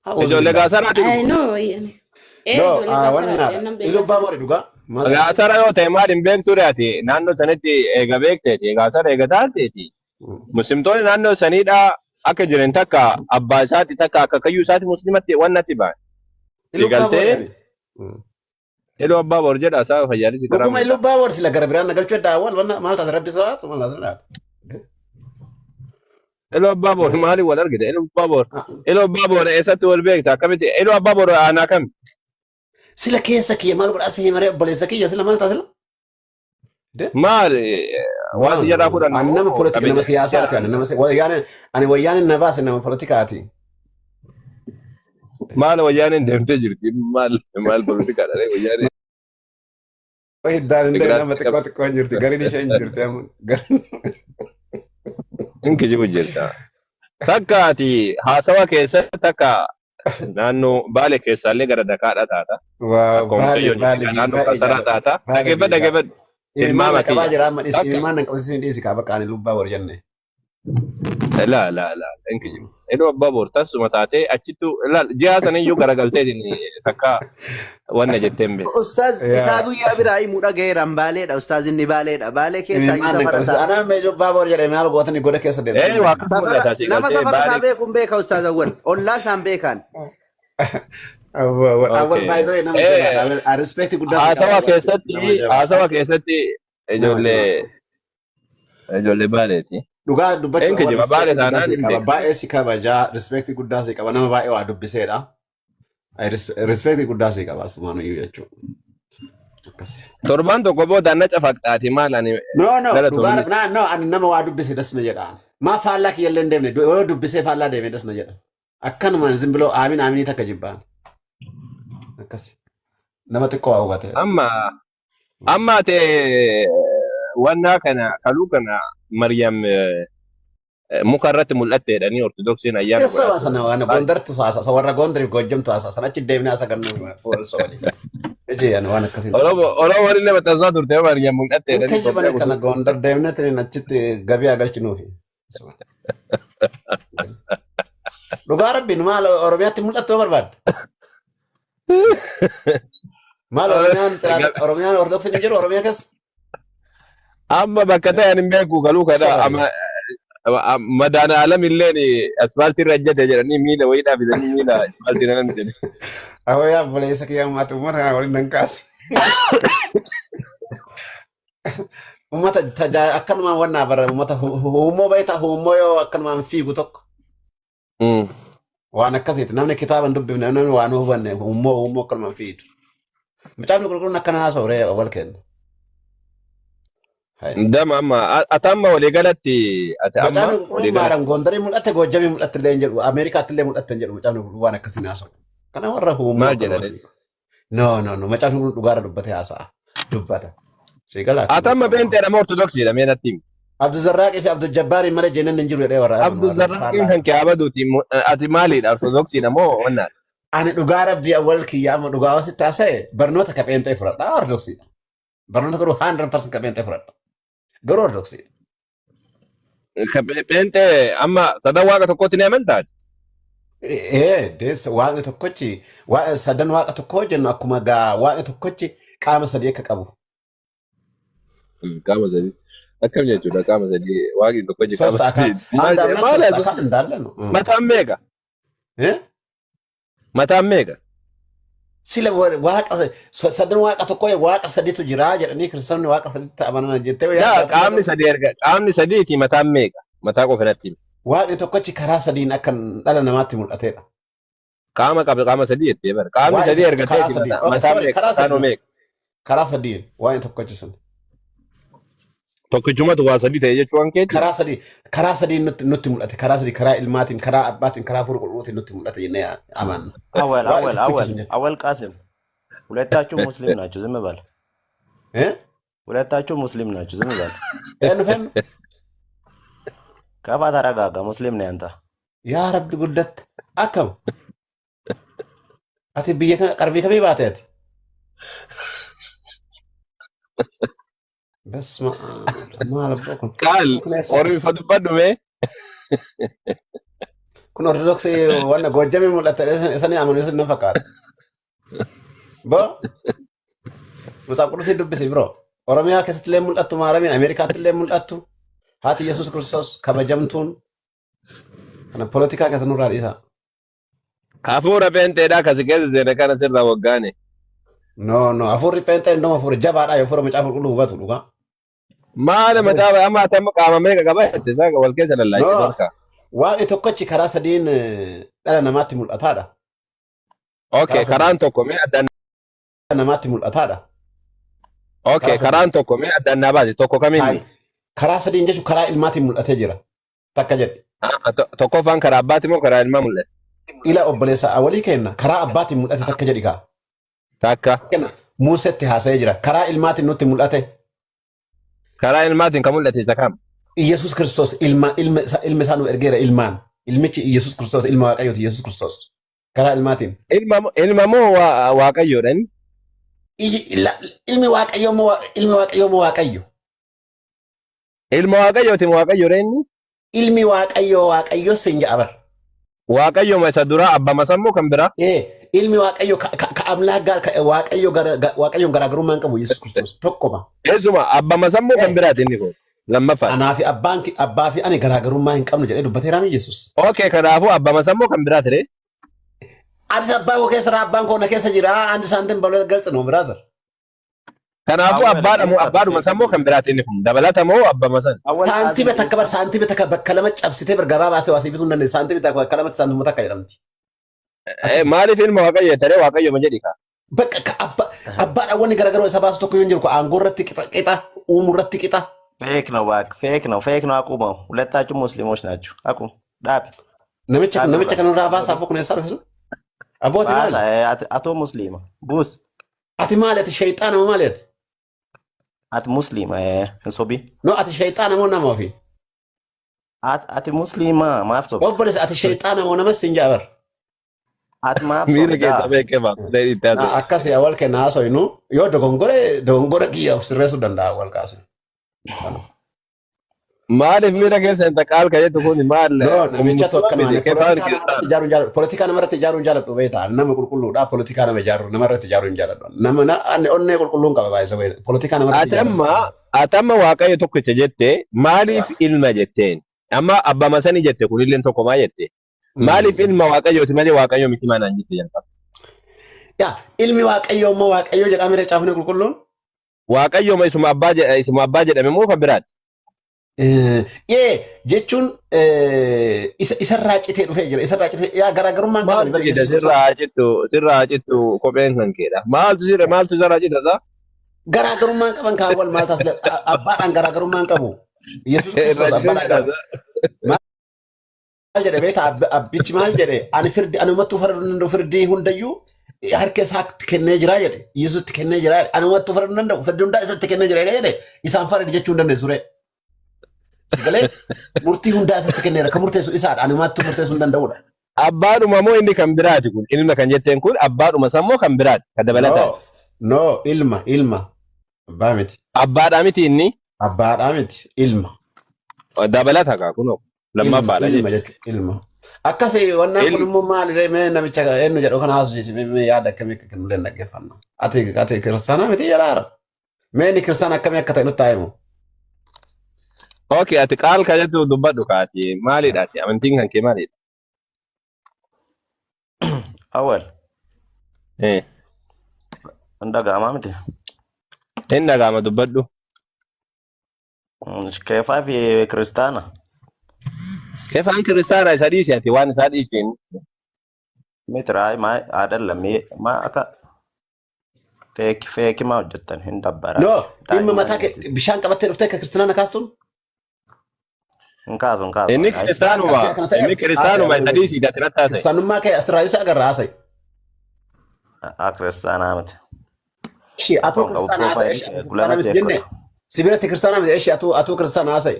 A'uuzu Ijoollee billaahi. gaasaraati Ay dhuguma. no wayyani. Ee No, ijoollee gaasaraati wannaadha. annan Iluu beekaa abbaa boori dhugaa. Maal taate? Gaasara yoo ta'e maal hin beektu ati naannoo sanitti eega beekteeti gaasara eega taateeti. Muslimtoonni naannoo saniidhaa akka jiran takka abbaa isaati takka akaakayyuu isaati muslimatti wannatti ba'an. Iluu abbaa boori Galtee ani. Iluu abbaa boor jedha isaa fayyaalisi karaa Dhuguma iluu mul'ata. abbaa boori sila gara biraan na galchuu adda awwaal wanna maal taate rabbi sodaatu maal taate laata? Iluu abbaa boor maaliin wal argite? Iluu abbaa boor iluu abbaa boor eessatti wal beekta? Akkamitti iluu abbaa boor aanaa kami? Sila keessa kiyya maal godhaa si himaree obboleessa kiyya sila maal taate sila? Maal waan si jalaa fudhannu Ani nama moo politika nama qabeenya siyaasaati ani nama wayyaane ani wayyaane na baase nama politikaati. Maal wayyaaneen deemtee jirti? Maal maal politikaadha wayyaaneen Hiddaan hin ta'in amma Tigraatti xiqqoo xiqqoo hin jirti gariin ishee hin jirti amma. hin kijibu jirta. Takka ati haasawa keessatti takka naannoo Baale keessaallee gara Dakaadha taata. Waaw Akkuma baale mucayyoon baale jette biyyi naannoo baay'ee Kasaraa jaalladha. taata. Baale Dhageeffadhu biyyi baay'ee. dhageeffadhu. Imimmaan Tilmaama na qabaa kiyya. jira amma dhiisi Takka imimmaan na qabsiisni dhiisi kaa bakka ani lubbaa war jenne. laa laa laa hin kijibu. Iluu abbaa boor tasuma taatee achittu laal ji'a saniyyuu garagalteetiin takka wanna jettee hin beektu. Ustaaz isaa Yaa guyyaa biraa himuu dhagayeera baaleedha. Ustaaz inni baaleedha. Baalee keessaa iyyuu imimmaan na safara qabsiisa. isaa. Ana amma lubbaa war jedhee maal gootani goda keessa Ee deemtanii waa isin. akkas Safara mul'ata asii nama galtee safara isaa baalee. beekuun beeka Ustaaz Awwal. Ollaa isaan beekaan. Awwal Okay. baay'ee nama Ee jabaadha. Respect guddaa si qaba haasawa awwal keessatti nama jabaadha. haasawa keessatti Nama ijoollee cimaa. ijoollee baaleeti. Dhugaa dubbachuuf Een awwal kijiba baale respect guddaa taanaan si hin qaba. beektu. Baay'ee si kabajaa. Respect guddaa si qaba. Nama baay'ee waa dubbiseedha. Respect guddaa si qaba asumaan iyyuu jechuudha. Akkas. Torbaan tokko booda na cafaqxaati maal ani No, no, dhugaa galatoomin. na, no, ani nama waa dubbise das na jedha. Maa faallaa kiyya illee hin deemne, yoo dubbisee faallaa deeme das na jedha. Akkanumaan zim biloo aamin aaminii takka jibbaan. Akkas. Nama xiqqoo waa hubate. Amma amma ate wannaa kana kaluu kana Maryam muka irratti mul'atte jedhanii Ortodoksiin ayyaana Keessa godhaa baasan turan. waan Gondartu haasa, warra Gondariif Goojjamtu haasa, san achi deemnee haasa gannu wal sobani. Iji ani waan akkasii hin Oromoo Oromoon illee maxxansaa turte Maryam mul'atte Hin jedhanii kijibani Itoophiyaa kana guutuu. Gondar deemnee tiniin achitti gabiyaa galchinuufi. Dhugaa rabbiin maal Oromiyaatti mul'attu yoo barbaadde? Maal Oromiyaan Oromiyaan Ortodoksiin hin jiru Oromiyaa keessa? Amma bakka ta'e ani hin beeku galuu kana Sorry. amma madaana alam illeen asfaaltii irra ejjete jedhanii miila wayiidhaa fidanii miila asfaaltii irra namni jedhe. Awoo yaa obboleessa kiyya ammaatti uummata kana waliin nan kaase. Uummata tajaajila akkanumaan wannaa bara uummata huummoo beektaa huummoo yoo akkanumaan fiigu tokko waan akkasiiti namni kitaaba hin dubbifne namni waan hin hubanne huummoo huummoo akkanumaan fiidu. Macaafni qulqulluun akkana haasa'u ree wal kenna. Hai. Dama amma ati amma walii galatti ati amma Macaafni qulqulluun walii galatti maaram Gondarii mul'atte Goojjamii mul'atte illee hin jedhu Ameerikaatti illee mul'atte hin jedhu macaafni qulqulluun waan akkasiin haasa'u. Kana warra huummoo maal akkanumaan jedhan? fiigu. No no no macaafni qulqulluun dhugaarra dubbatee haasa'a. Dubbata. Siigala Ati amma beenteedha moo ortodoksiidha mee natti himi. Abduzarraaqii fi Abdujabbaariin malee jennaan hin jiru jedhee warra amanu Abdul warra Zarraaqiin faallaa. kan kee abaduuti ati maaliidha ortodoksiidha moo wannaadha? Ani dhugaa rabbii awwal kiyya amma dhugaa wasitti haasa'e barnoota ka pheenxee fudhadha ortodoksiidha. Barnoota garuu 100% ka pheenxee fudhadha. Garuu ortodoksiidha. Ka Pheenxee amma sadan waaqa tokkotti ni amantaa? Ee deessa waaqni tokkochi sadan waaqa tokkoo jennu akkuma gaa waaqni tokkochi qaama sadii akka qabu. Qaama sadii. Akkam jechuudha qaama sadii waaqni tokkochi qaama ሶስት አካል sadii. Maal አንድ አምላክ maal ሶስት አካል እንዳለ ነው። mataan meeqa? እ? Mataan meeqa? Sila waaqa sadan waaqa tokko waaqa sadiitu jira jedhanii kiristaanonni waaqa sadiitti amanan jettee Yaa yaadda qaamni sadii erga qaamni sadiiti mataan meeqa? Mataa qofa natti himi. Waaqni tokkochi karaa sadiin akka dhala namaatti mul'atedha. Qaama qaba qaama sadii jettee bara. Qaamni Waaqni sadii tokkochi erga karaa ta'eeti sadiin. Okay, mataan sorry, meeqa? karaa Mataan hoo sadiin. meeqa? Karaa sadiin waaqni tokkochi sun. Tokkichumatu waa sadii ta'e jechuu waan keetii? Karaa sadii karaa sadiin nutti mul'ate. Karaa sadii karaa ilmaatiin, karaa abbaatiin, karaa hafuura qulqulluutiin nutti mul'ate jennee amanna. አወል Waaqni አወል tokkichi አወል sun jechuudha. አወል ቃሲም ሁለታችሁ ሙስሊም ናችሁ፣ ዝም በል። Eh? ሁለታችሁ ሙስሊም ናችሁ፣ ዝም በል። Eenyu fennu? ከፋ ተረጋጋ። ሙስሊም ነህ አንተ። Yaa Rabbi guddatte. Akkam? Ati biyya kana qarbii kamii baate ati? Basma aab maal abbaa kun? Qaal Kun eessa? ormi fa dubbadhu mee? Kun Ortodoksii wanna Goojjamii mul'atte isanii amanu isin na fakkaata. Bo Matsaaf Qudusii dubbisi bro. Oromiyaa keessatti illee mul'attu Maaramiin Ameerikaatti illee mul'attu. Haati Yesuus Kiristoos kabajamtuun kana polotikaa keessa nurraa dhiisaa. Hafuura peenteedhaa kasi keessa seene kana sirraa waggaane. No, no, hafuurri pheenxee indoma hafuura jabaadha yoo hafuura macaafa qulqulluu hubatu dhugaa. Maali Hafuura macaafa amma ati amma qaama meeqa qaba jette isaa wal keessa lallaachise No, harka. waaqni tokkochi karaa sadiin dhala namaatti mul'ataadha. Okay, Karaa sadiin karaan tokko mee addaan dhala namaatti mul'ataadha. Okay, Karaa sadiin. karaan tokko mee addaan naa baasi tokko kamiinni? Hayi, karaa sadiin jechuun karaa ilmaatiin mul'atee jira. Takka jedhe. Tokkoffaan karaa abbaati moo karaa ilmaa mul'ate? Ila obboleessa walii kenna karaa abbaatiin mul'ate takka jedhi kaa. Takka. Kenna Museetti haasa'ee jira. Karaa ilmaatiin nutti mul'ate. Karaa ilmaatiin kan mul'ate isa kam? Iyyasuus Kiristoos ilma ilma isa ilma isaa nu ergeera ilmaan. Ilmichi Iyyasuus Kiristoos ilma Waaqayyooti Iyyasuus Kiristoos. Karaa ilmaatiin. Ilma moo Waaqayyoodha inni? Ilmi Waaqayyoo moo ilmi Waaqayyoo moo Waaqayyo? Ilma Waaqayyooti moo Waaqayyoodha inni? Ilmi Waaqayyoo Waaqayyo sin ja'a bar. Waaqayyoma isa duraa abbama sammuu kan biraa? Ee, ilmi Waaqayyo ka ka ka amlaa ga ka Waaqayyo gara ga Waaqayyoon garaagarummaa hin qabu Yesuus Kiristoos tokkoma. Eessuma abbama sammuu kan Ee, biraati inni kun lammaffaadha. anaa fi abbaan ki- abbaa fi ani garaagarummaa hin qabnu jedhee dubbateeraami Yesuus. Okay, kanaafuu abbama sammuu kan biraati ree? Anis abbaa koo keessa jira, abbaan koo na keessa jira, አንድ ሳንቲም በሁለት ገልጽ ነው brother. Kanaafuu Awwal abbaadha moo dhiifta abbaadhuma feeka sammoo kan biraati inni kun dabalata moo abbama san? Awwal Saantima qaasim takka bar dhiifta. saantima takka bakka lama cabsitee bar gabaa baastee waa sii bituu hin dandeessu. Saantima takka bakka lamatti saantima takka jedhamti. Akkasuma. Maaliif ilma Waaqayyo jettanii Waaqayyo ma jedhi kaa? Bakka ka abba abbaadhaan wanni garaagaroo isa baasu tokko yoo hin jiru aangoo irratti qixa qixa uumuu irratti qixa. ፌክ ነው እባክህ፣ ፌክ ነው፣ ፌክ ነው። አቁመው። ሁለታችሁ ሙስሊሞች ናችሁ። አቁም። ዳብ Namicha kun ዳብ namicha irraa kanarraa baasaa abboo kun eessaa dhufe sun? Abboo ati baasa maali? አቶ ሙስሊማ ቡስ Ati maali? Ati shayxaana moo maali ati? አት ሙስሊማ እንሶቢ No ati shayxaana moo nama ofii? አት ሙስሊማ ማፍ ሶብዳ Obboleessa ati shayxaana moo namas siin jaa bar. አት ማፍ Miira ሶብዳ keessa beekee baatu itti haasa'e. Akkasi awwal kenna haasofnu yoo dogongore dogongora kiyya of sirreessuu danda'a awwal kaase. Maaliif miira keessa hin taqaal ka jettu kun maal No, kun namichatu muslima akkanuma miti kefaan polotikaa namarratti kiristaana. ijaaruun jaaladhu. Polotikaa namarratti ijaaruun jaaladhu beektaa nama qulqulluudha. Polotikaa nama ijaaru namarratti ijaaruun hin jaaladhu. Nama na ani onnee qulqulluun qaba baay'isa wayii. Polotikaa namarratti Ati ijaaruun amma jaaladhu. ati amma Waaqayyo tokkicha jette maaliif ilma jetteen? Amma abbama sanii jette kunilleen tokkomaa jette. Maaliif ilma Waaqayyooti malee Waaqayyo miti maanaan jette jalqaba? Yaa ilmi Waaqayyoo immoo Waaqayyoo jedhamee caafni qulqulluun. Waaqayyoma isuma abbaa jedha isuma abbaa jedhame moo kan biraati? Ee jechuun isarraa citee dhufee jira. Isarraa citee yaa garaagarummaan qaban Maaltu bara cita Yesuus Kiristoos. sirraa cittu sirraa cittu kopheen kan keedha. Maaltu sirra maaltu sirraa cita isaa? Garaagarummaan qaban kaawwal maal taasisa abbaadhaan garaagarummaan qabu. Yesuus Irraa Kiristoos citee abbaadhaan jira gara isaa. maal jedhe beektaa abbichi maal jedhe ani firdi anumattuu faraduu hin danda'u firdii hundayyuu harka isaatti kennee jira jedhe Yesuusitti kennee jira jedhe anumattuu faraduu hin danda'u firdii hundaa isatti kennee jira jedhe isaan faradi jechuu hin dandeessu ree. Sagalee murtii hundaa isatti kenneera kan murteessu isaadha anumattuu murteessuu hin danda'udha. Abbaadhuma moo inni kan biraati kun ilma kan jetteen kun abbaadhuma sammoo kan biraati kan dabalataati. No, no, ilma, ilma. Abbaa miti. Abbaadhaa miti inni Abbaadhaa miti, ilma. dabalata kaa kunoo Ilma, lammaffaadha ilma jechuudha. jechuudha, ilma. Akkasi wannaan kun Ilma immoo maali ree mee namicha eenyu jedhu kana haasofsiisi mee yaada akkamii akka kennu illee dhaggeeffanna. Ati kiristaanaa miti jedhaara. Mee inni kiristaana akkamii akka ta'e nutti haa himu. Okay, ati qaal ka jettu dubbadhu kaati maalidha ati amantiin kan kee maalidha? Awwal Eh, hin dhaga'amaa miti. Hin dhaga'ama dubbadhu. Keefaa fi kiristaana. Kefaan kiristaana isa dhiisi ati waan isaa dhiisiin. Miti raay maa አይደለም maa akka feeki feeki maa hojjettan hin dabbaraa No, dhimma daa'imman mataa kee bishaan qabattee dhuftee akka kiristaanaa na kaastuun? hin kaasu hin kaasu Inni ay Akkasii kiristaanuma akkana inni ta'eef haasa'e kiristaanuma isa awwal dhiisi ati irratti haasa'e. Kiristaanummaa kee asirraa isa agarra haasa'e. a kiristaanaa miti. Ishi atuu Rakkoon qabu kiristaana haasa'e piroofaayilii ishi kee atuu gulana kiristaana miti check jenne godha. si biratti kiristaana miti ishi atuu atuu kiristaana haasa'e.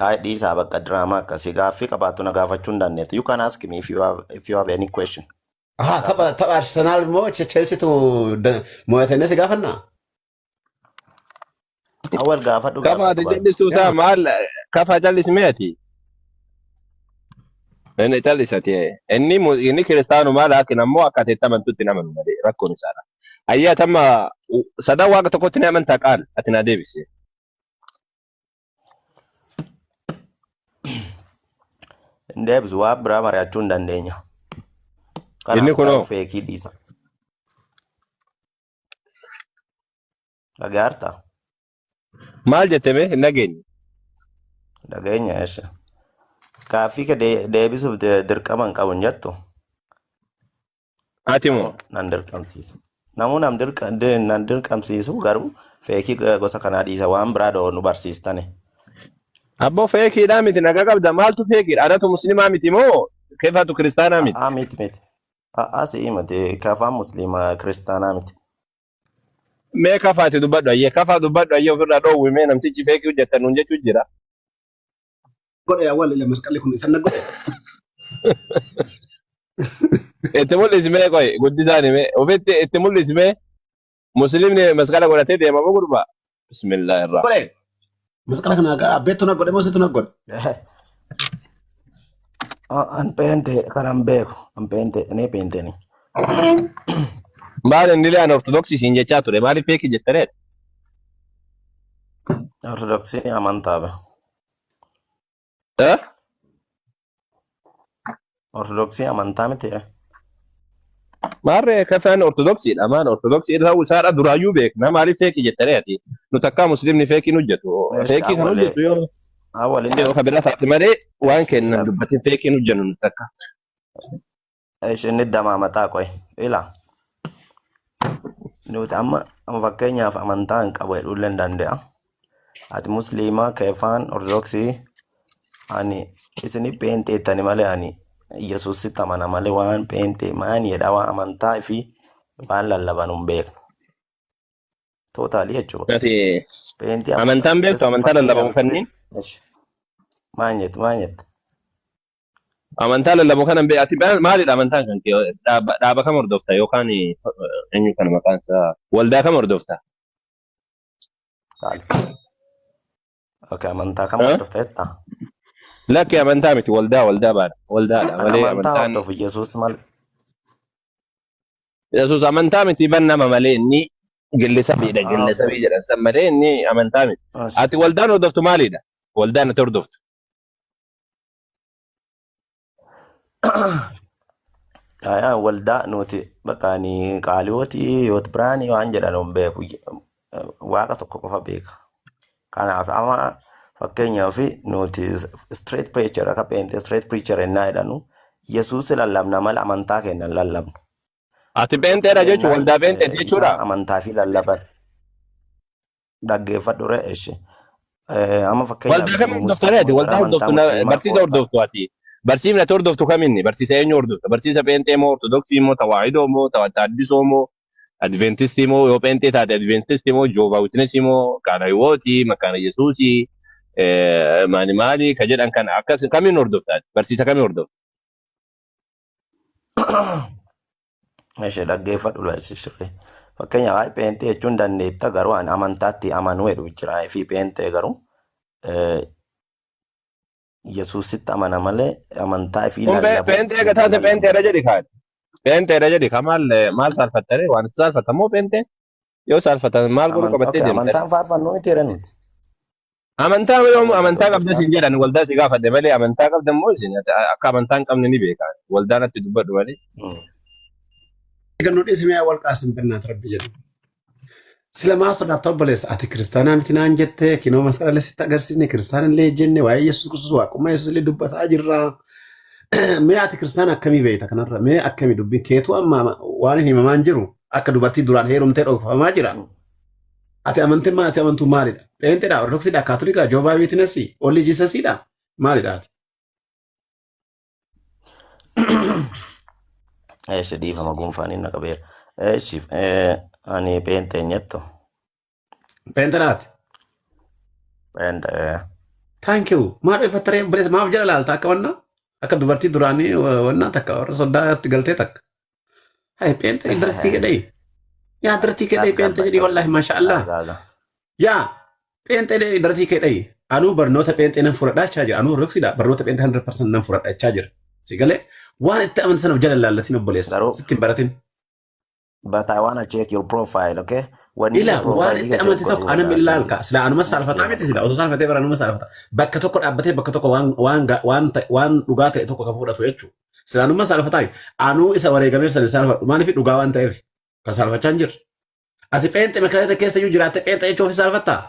Ay dhiisaa bakka diraamaa akkasii gaaffii qabaattu na gaafachuu hin dandeettu. You can ask me if you have any question. Ahaa Gaafadhu. tapha tapha Arsenaal immoo Chelseetu mo'atanii si gaafannaa? Awwal gaafadhu Kafa gaaffii ati qabaattu. jallistuu isaa maal kafa jallismee ati? Inni callisati. Inni kiristaanumaa laakiin ammoo akka ati itti amantutti hin amanu malee rakkoon isaadha. Ayyaa tamma sadan waaqa tokkotti ni amantaa qaal ati naa deebise. Hin deebisu, waan biraa mari'achuu hin dandeenya. Inni Kanaaf kunoo garuu feekii dhiisa. Dhagaarta? Maal jette mee hin dhageenye. Dhageenya eessa? Gaaffii kee deebisuuf dirqama hin qabu hin jettu? Ati moo? Nan dirqamsiisa. Namuu nan dirqamsiisu, garuu feekii gosa kanaa dhiisa, waan biraa doo nu barsiistani. Abboo, feekiidhaa miti, nagaa qabda. Maaltu feekiidha? Anatu musliimaa miti moo keefatu kiristaanaa miti? A'aa, miti miti. A'aa, si'ii miti. Kafaan musliimaa kiristaanaa miti. Mee kafaati dubbadhu ayyee, kafaa dubbadhu ayyee, ofirraa dhoowwi mee. Namtichi feekii hojjettan nuun jechuu jira. Godhe awwal ila masqalli kun isan na godhe. Itti mul'isi mee, qoy guddisaan mee ofitti itti mul'isi mee. Musliimni masqala godhatee deema moo gurbaa? Bismillahirrahmanirrahiim. Godhe. Masqala kana abbeettu na godhe moo situ na godhe? An peente kanan beeku. An peente ni peenteeni. Maal inni illee an ortodoksii siin jechaa ture, maaliif feekii jettaree? Ortodoksii amantaa be. Eh? Ortodoksii amantaa miti. Maarree kafaan ortodoksiidha, maan ortodoksii ta'uu isaadha duraayyuu beekna, maaliif feekii jettaree ati? Nu takkaa musliimni feekiin hojjetu. Feekii kan hojjetu yoo Awwal inni yoo kabira taate malee waan kennan dubbatin feekiin hojjennu nu takka. Inni damaamataa qoy. Ila. Nuti amma fakkeenyaaf amantaa hin qabu jedhullee hin danda'a. Ati musliimaa, keefaan ortodoksii, ani isini peenteettani malee ani Yesuusitti amana malee waan peentee maan jedha, waan amantaa fi waan lallaban hin beeknu. Totally jechuudha. Ati Peentii amantaan beektu amantaa lallabamu kanneen Maan jettu, maan jettu? Amantaa lallabu kanan beeku. Ati maalidha amantaan kan kee? Dhaaba kam hordofta yookaan eenyu kana maqaan isaa, waldaa kam hordofta? Kaali. Okay, amantaa kam Eh? hordofta jettaa? Lakki, amantaa miti, waldaa baadha. Waldaadha An malee amantaa amantaan hordofu Yesuus malee. Yesuus amantaa miti ban, nama malee inni gillisabiidha, gillisabii jedhan san malee inni amantaa miti. Ati waldaan hordoftu maalidha? Waldaan ati hordoftu? Yaa waldaa nuti bakka ani qaaliyooti yoot biraanii waan jedhan hin beeku. Waaqa tokko qofa beeka. Kanaaf amma fakkeenyaaf nuti straight preacher, akka peente straight preacher ennaa jedhanu, Yesuus lallabna malee amantaa keenya hin lallabnu. Ati pheenxeedha jechuun Jennaan waldaa pheenxeeti jechuudha. Isaan amantaa fi lallaban dhaggeeffadhu ree ishi. Amma fakkeenyaaf Waldaa kam isin hordofta reeti? musliimoota Waldaa gara amantaa hordoftu musliimaa barsiisa koottaa. hordoftu ati. Barsiifni ati hordoftu kaminni? Barsiisa eenyu hordofta? Barsiisa pheenxee moo ortodoksii moo tawaahidoo moo taaddisoo moo adventistii moo, yoo pheenxee taate adventistii moo Jehovah Witness moo Qaala Makaana Yesuusii maali maali ka jedhan kana akkas kamiin hordofta ati? Barsiisa kamii hordofta? Ishee dhaggeeffadhu laasisirree. Fakkeenyaaf ay pheenxee jechuun dandeetta, garuu ani amantaatti amanuu jedhu jira fi pheenxee garuu Yesuusitti amana malee amantaa fi Kun lallabuu pheenxee nuti eega taate lallabnu. pheenxeedha jedhi kaati. Pheenxeedha jedhi ka, maal maal saalfattare? Waan itti saalfatan moo pheenxee? Yoo saalfatan maal godhuu Amantaa qabattee okay, deemtare? amantaan faarfannu miti jedhan nuti. Amantaa yoo amantaa qabda Hordofnaa. isin jedhan waldaa si gaafadhe malee amantaa qabda immoo isin akka amantaa hin qabne ni beeka. Waldaan atti dubbadhu malee. Eeggannoo dhiisimee awwal qaasim bannaat rabbi jedhu. Sila maa sodaata obboleessa, ati kiristaanaa miti naan jettee, kinoo masqala sitti agarsiisne, kiristaana illee jenne, waa'ee Yesuus Kiristoos waaqummaa Yesuus illee dubbataa jirra. Mee ati kiristaana akkamii beekta kanarra? Mee akkamii dubbiin keetuu amma waan hin himamaan jiru akka dubartii duraan heerumtee dhokfamaa jira. Ati amantiin maal, ati amantuu maalidha? Pheenxeedha, Ortodoksiidha, Kaatolikiidha, Jehovah Witnessii, Only Jesusiidha? Maalidha ati? Eeshi, dhiifama, gunfaan inni qabeera. Eeshi, ani pheenxee hin jettu. Pheenxeedha ati? Pheenxee. Thank you. Maal dhokfattaree obboleessa, maaf jala laalta akka wannaa? Akka dubartii duraanii wannaa takka warra soddaatti galtee takka. Hai, pheenxee dartii kedhee. Yaa dartii kedhee pheenxee jedhii, wallaahi maasha Allah. Yaa pheenxee jedhii dartii kedhee. Anuu barnoota pheenxee nan fudhadhaa jira. Anuu ortodoksiidha. Barnoota pheenxee 100% nan fudhadhaa jira. Si galee waan itti amante sana of jala laallatin obboleessa. Garuu Sitti hin baratin. But I wanna check your profile, okay? Wanni Ila waan profile itti kee check amante tokko godhuu anam barbaada. ilaalka. Sila anuma saalfataa miti sila osoo saalfatee bara anuma saalfata. Bakka tokko dhaabbatee bakka tokko waan waan ga- waan ta'e- waan dhugaa ta'e tokko kan fudhatu jechuudha. Sila anuma saalfataa anuu isa wareegameef sana saalfadhu maaliif dhugaa waan ta'eef kan saalfachaa hin jirre. Ati pheenxe makaa keessa iyyuu jiraatte pheenxe jechuuf saalfattaa?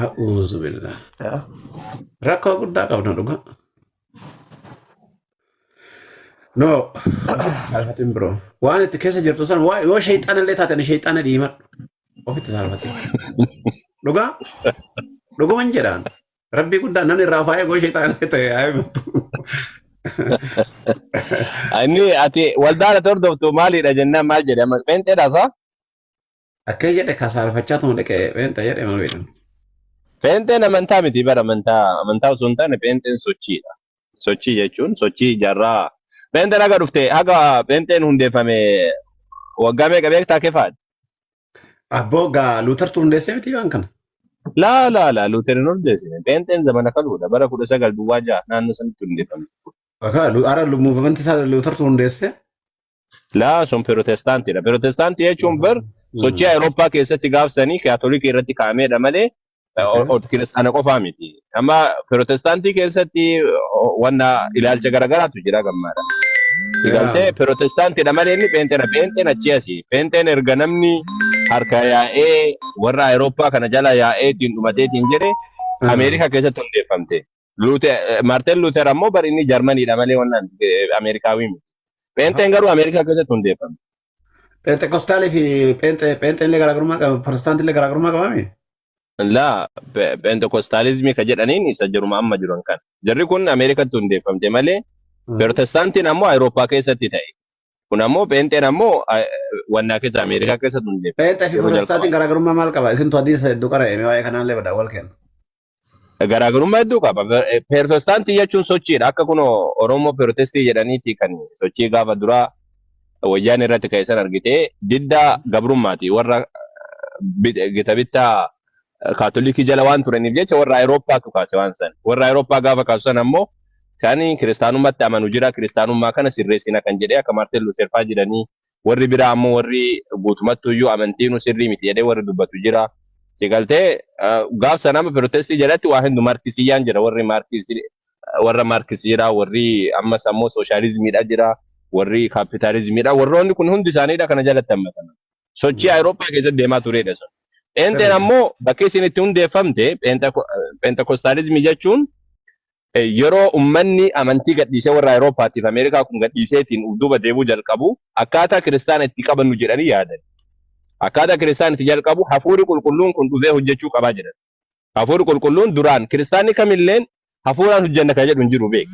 A'uuzu billah. Eh? Rakkoo guddaa qabna dhugaa. No, ofitti saalfatin biroo. Waan itti keessa jirtu san yoo sheexana illee taate ani sheexana dhiimadhu. Ofitti saalfatin. Dhugaa? Dhuguman jedhaan. Rabbii guddaa namni irraa faayee goo sheexana illee ta'e haa himattu. Inni ati waldaa ati hordoftu maalidha jennaan maal jedhama? Pheenxeedha isaa? Akka jedhe ka saalfachaa tuma dhaqee pheenxa jedhe maal beekama. Pheenxeen amantaa miti bara amantaa osoo hin taane pheenxeen sochiidha. Sochii jechuun sochii jaarraa. Pheenxeen haga dhufte haga pheenxeen hundeeffame waggaa meeqa beektaa kefaadha? Abboo gaa Luutartu hundeessee miti waan kana. Laa laa laa Luuter hin hundeessine. Pheenxeen zamana kaluudha bara 1906 naannoo sanitti hundeeffame. Akka ara muuvamantii isaa Luutartu hundeessee. Laa sun Pirotestaantiidha. Pirotestaantii jechuun bar sochii Awurooppaa keessatti gaafsanii Kaatolikii irratti kaa'ameedha malee kiristaana qofaa miti. Amma Pirotestaantii keessatti wanna ilaalcha garaagaraatu jira gammaadha. Galtee Pirotestaantiidha malee inni pheenxeedha. Pheenxeen achii asii. Pheenxeen erga namni harka yaa'ee warra Awurooppaa kana jala yaa'eetiin dhumateetiin jedhe Ameerikaa keessatti hundeeffamte. Maartin Luuter ammoo bar inni Jarmaniidha malee wanna Ameerikaawii miti. Pheenxeen garuu Ameerikaa keessatti hundeeffame. Pheenxeqostaalii fi pheenxeen illee garaagarummaa qaba. Pirotestaantii illee garaagarummaa qabaami? Laa Pheenxeqostaalizimii ka jedhaniin isa jiruma amma jiran kan. Jarri kun Ameerikaatti hundeeffamte malee Pirotestaantiin ammoo Awurooppaa keessatti ta'e. Kun ammoo pheenxeen ammoo wannaa keessa Ameerikaa keessatti hundeeffame. Pheenxee fi Yeroo Pirotestaantiin jalqabaa. garaagarummaa maal qaba? Isintu hadiisa hedduu qara'e waa'ee kanaallee badaa wal kenna. Garaagarummaa hedduu qaba. Pirotestaantii jechuun sochiidha. Akka kun Oromoo Pirotestii jedhaniiti kan sochii gaafa duraa wayyaan irratti ka'e san argitee diddaa gabrummaati. Warra gita bittaa Kaatolikii jala waan turaniif jecha warra Awurooppaatu kaase waan san. Warra Awurooppaa gaafa kaasu san ammoo kan kiristaanummaatti amanu jira. Kiristaanummaa kana sirreessina kan jedhee akka Maartin Luuter fa'aa jedhanii warri biraa ammoo warri guutumattu iyyuu amantiinuu sirrii miti jedhee warri dubbatu jira. Si galtee gaaf sana amma pirotestii jalatti waa hundu maarkisiyyaan jira warri maarkisii warra maarkisii jira warri ammas ammoo sooshaalizimiidha jira warri kaapitaalizimiidha warroonni kun hundi isaaniidha kana jalatti hammataman. Sochii Awurooppaa keessatti deemaa turedha sun. Pheenxeen ammoo bakki isin itti hundeeffamte peentekostaalizimii jechuun yeroo ummanni amantii gadhiisee warra Awurooppaatiif Ameerikaa kun gadhiiseetiin duuba deebuu jalqabu akkaataa kiristaana itti qabannu jedhanii yaadan. Akkaataa kiristaana itti jalqabu hafuurri qulqulluun kun dhufee hojjechuu qabaa jedhan. Hafuurri qulqulluun duraan kiristaanni kamilleen hafuuraan hojjenna kan jedhu hin jiru beek.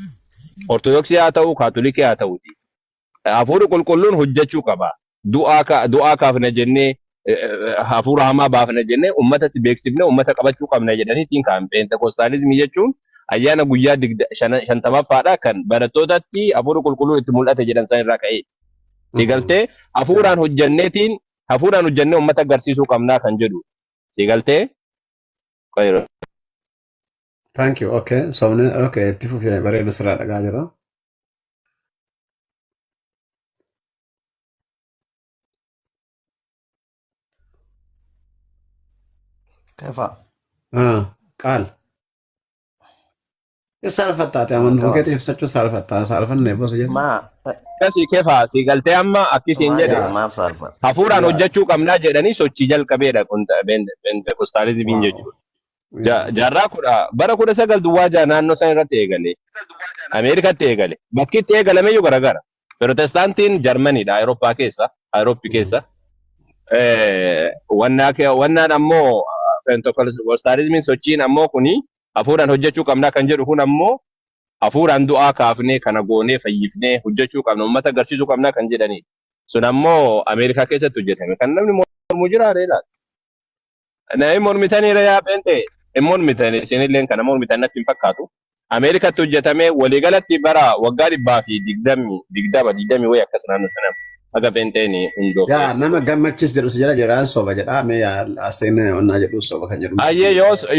Ortodoksii haa ta'u Kaatolikii haa ta'uti. Hafuurri qulqulluun hojjechuu qaba. Du'aa kaafna jennee hafuura hamaa baafna jennee uummatatti beeksifnee uummata qabachuu qabna jedhaniitiin ka'an. Peentekostaalizimii jechuun ayyaana guyyaa 50ffaadha kan barattootatti hafuurri qulqulluun itti mul'ate jedhan san irraa ka'eeti. Si galtee hafuuraan hojjenneetiin hafuuraan hojjennee uummata agarsiisuu qabnaa kan jedhu. Si galtee? Thank you. Okay. Sobni okay itti fufee bareeda sirraa dhagaa jira. Kefa. Qaal. Saalfattaate amantuu Akkam. keetii ibsachuu saalfattaa saalfanne bosa jedhe. Ma Akkasii kefaa si galtee amma akkisiin maal jedhe jedhe maaf saalfa? hafuuraan hojjechuu qabnaa jedhanii sochii jalqabeedha kun peentekostaalizimiin jechuudha. Jaarraa kudha bara 1906 naannoo san irratti eegale. Ameerikaatti eegale. Bakki itti eegalame iyyuu garagara. Pirotestaantiin Jarmaniidha Awurooppaa keessa, Awurooppii keessa. Wannaan ammoo peentekostaalizimiin sochiin ammoo kuni hafuuraan hojjechuu qabnaa kan jedhu kun ammoo hafuuraan du'aa kaafnee kana goonee fayyifnee hojjechuu qabna uummata agarsiisuu qabnaa kan jedhanidha. Sun ammoo Ameerikaa keessatti hojjetame. Kan namni mormu jira laata? Namni mormitaniira yaa pheenxee hin mormitan isinillee kana mormitan natti hin fakkaatu. Ameerikaatti hojjetame waliigalatti bara waggaa 120 20 wayii akkas naannoo sana. Akka pheenxeen hundoofte. Yaa nama Gammachis jedhu si jala jiraan soba jedha. Mee yaa aseen onnaa jedhu soba kan jedhu. Ayyee,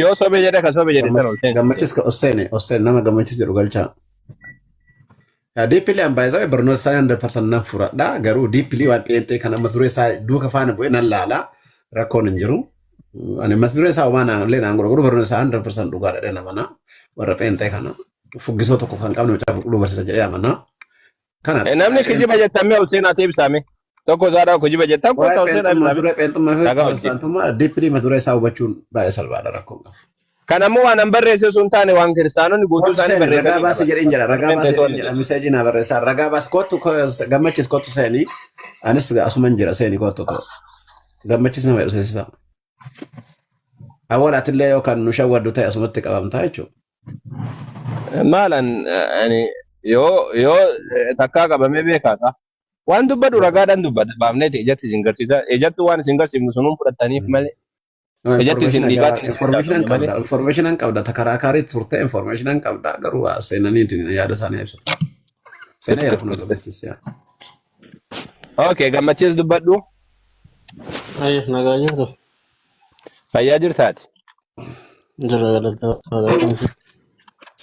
yoo sobe jedhe, ka sobe jedhe sana ol seensi. Gammachis ka Osseene, Osseen, nama Gammachis jedhu galchaa. Yaa deeply an baay'isaa barnoota isaa 100% nan fudhadha. Garuu deeply waan pheenxee kana mata duree isaa duuka faana bu'ee nan laala. Rakkoon hin jiru. Ani mata duree isaa homaa naan illee naan godhu, garuu barnoota isaa 100% dhugaadha jedhee namana. Warra pheenxee kana fuggisoo tokko kan qabne macaafa qulqulluu barsiisa jedhee amana. Kana Namni kijiba jettan mee ol seenaa deebisaame. Tokko isaadhaa kijiba jettan waa'ee kottaa ol seenaa pheenxummaa ibsaame. duree pheenxummaa fi Dhagaa hojii. pirootestaantummaa deeply mata duree isaa hubachuun baay'ee salphaadha, rakkoon qabu. Kan ammoo waan an barreesse sun taane, waan kiristaanonni guutuu Kottu isaanii seeni, ragaa barreessanii baasi qaban. jedheen jedha, ragaa baasi Pheenxee jedheen jedha, message naa barreessaa, ragaa baasi, kottu, Gammachis, kottu seeni, anis asuman jira, seeni, kottu ta'u Gammachis nama jedhu seensisa. Awwaal, atillee yookaan nu shawwaddu ta'e asumatti qabamtaa jechuudha. Maalan ani yoo takkaa qabamee beekaasa. Waan dubbadhu ragaadhaan dubbadha. Baafneeti ijatti isin garsiisa. Ijatti waan isin garsiifnu sunuun fudhattaniif malee. No, Ijatti isin information dhiibaatiin isin information malee. qabda, information qabda, takaraakaarii turte information qabda, garuu waa seenaniitiin yaada isaanii ibsatu. Seenaa jira kun Gammachis yaa. Okay, Gammachiis, dubbadhu. Ayyo, nagaa jirtu. Fayyaa jirtaati. Jira, galata Waaqaa.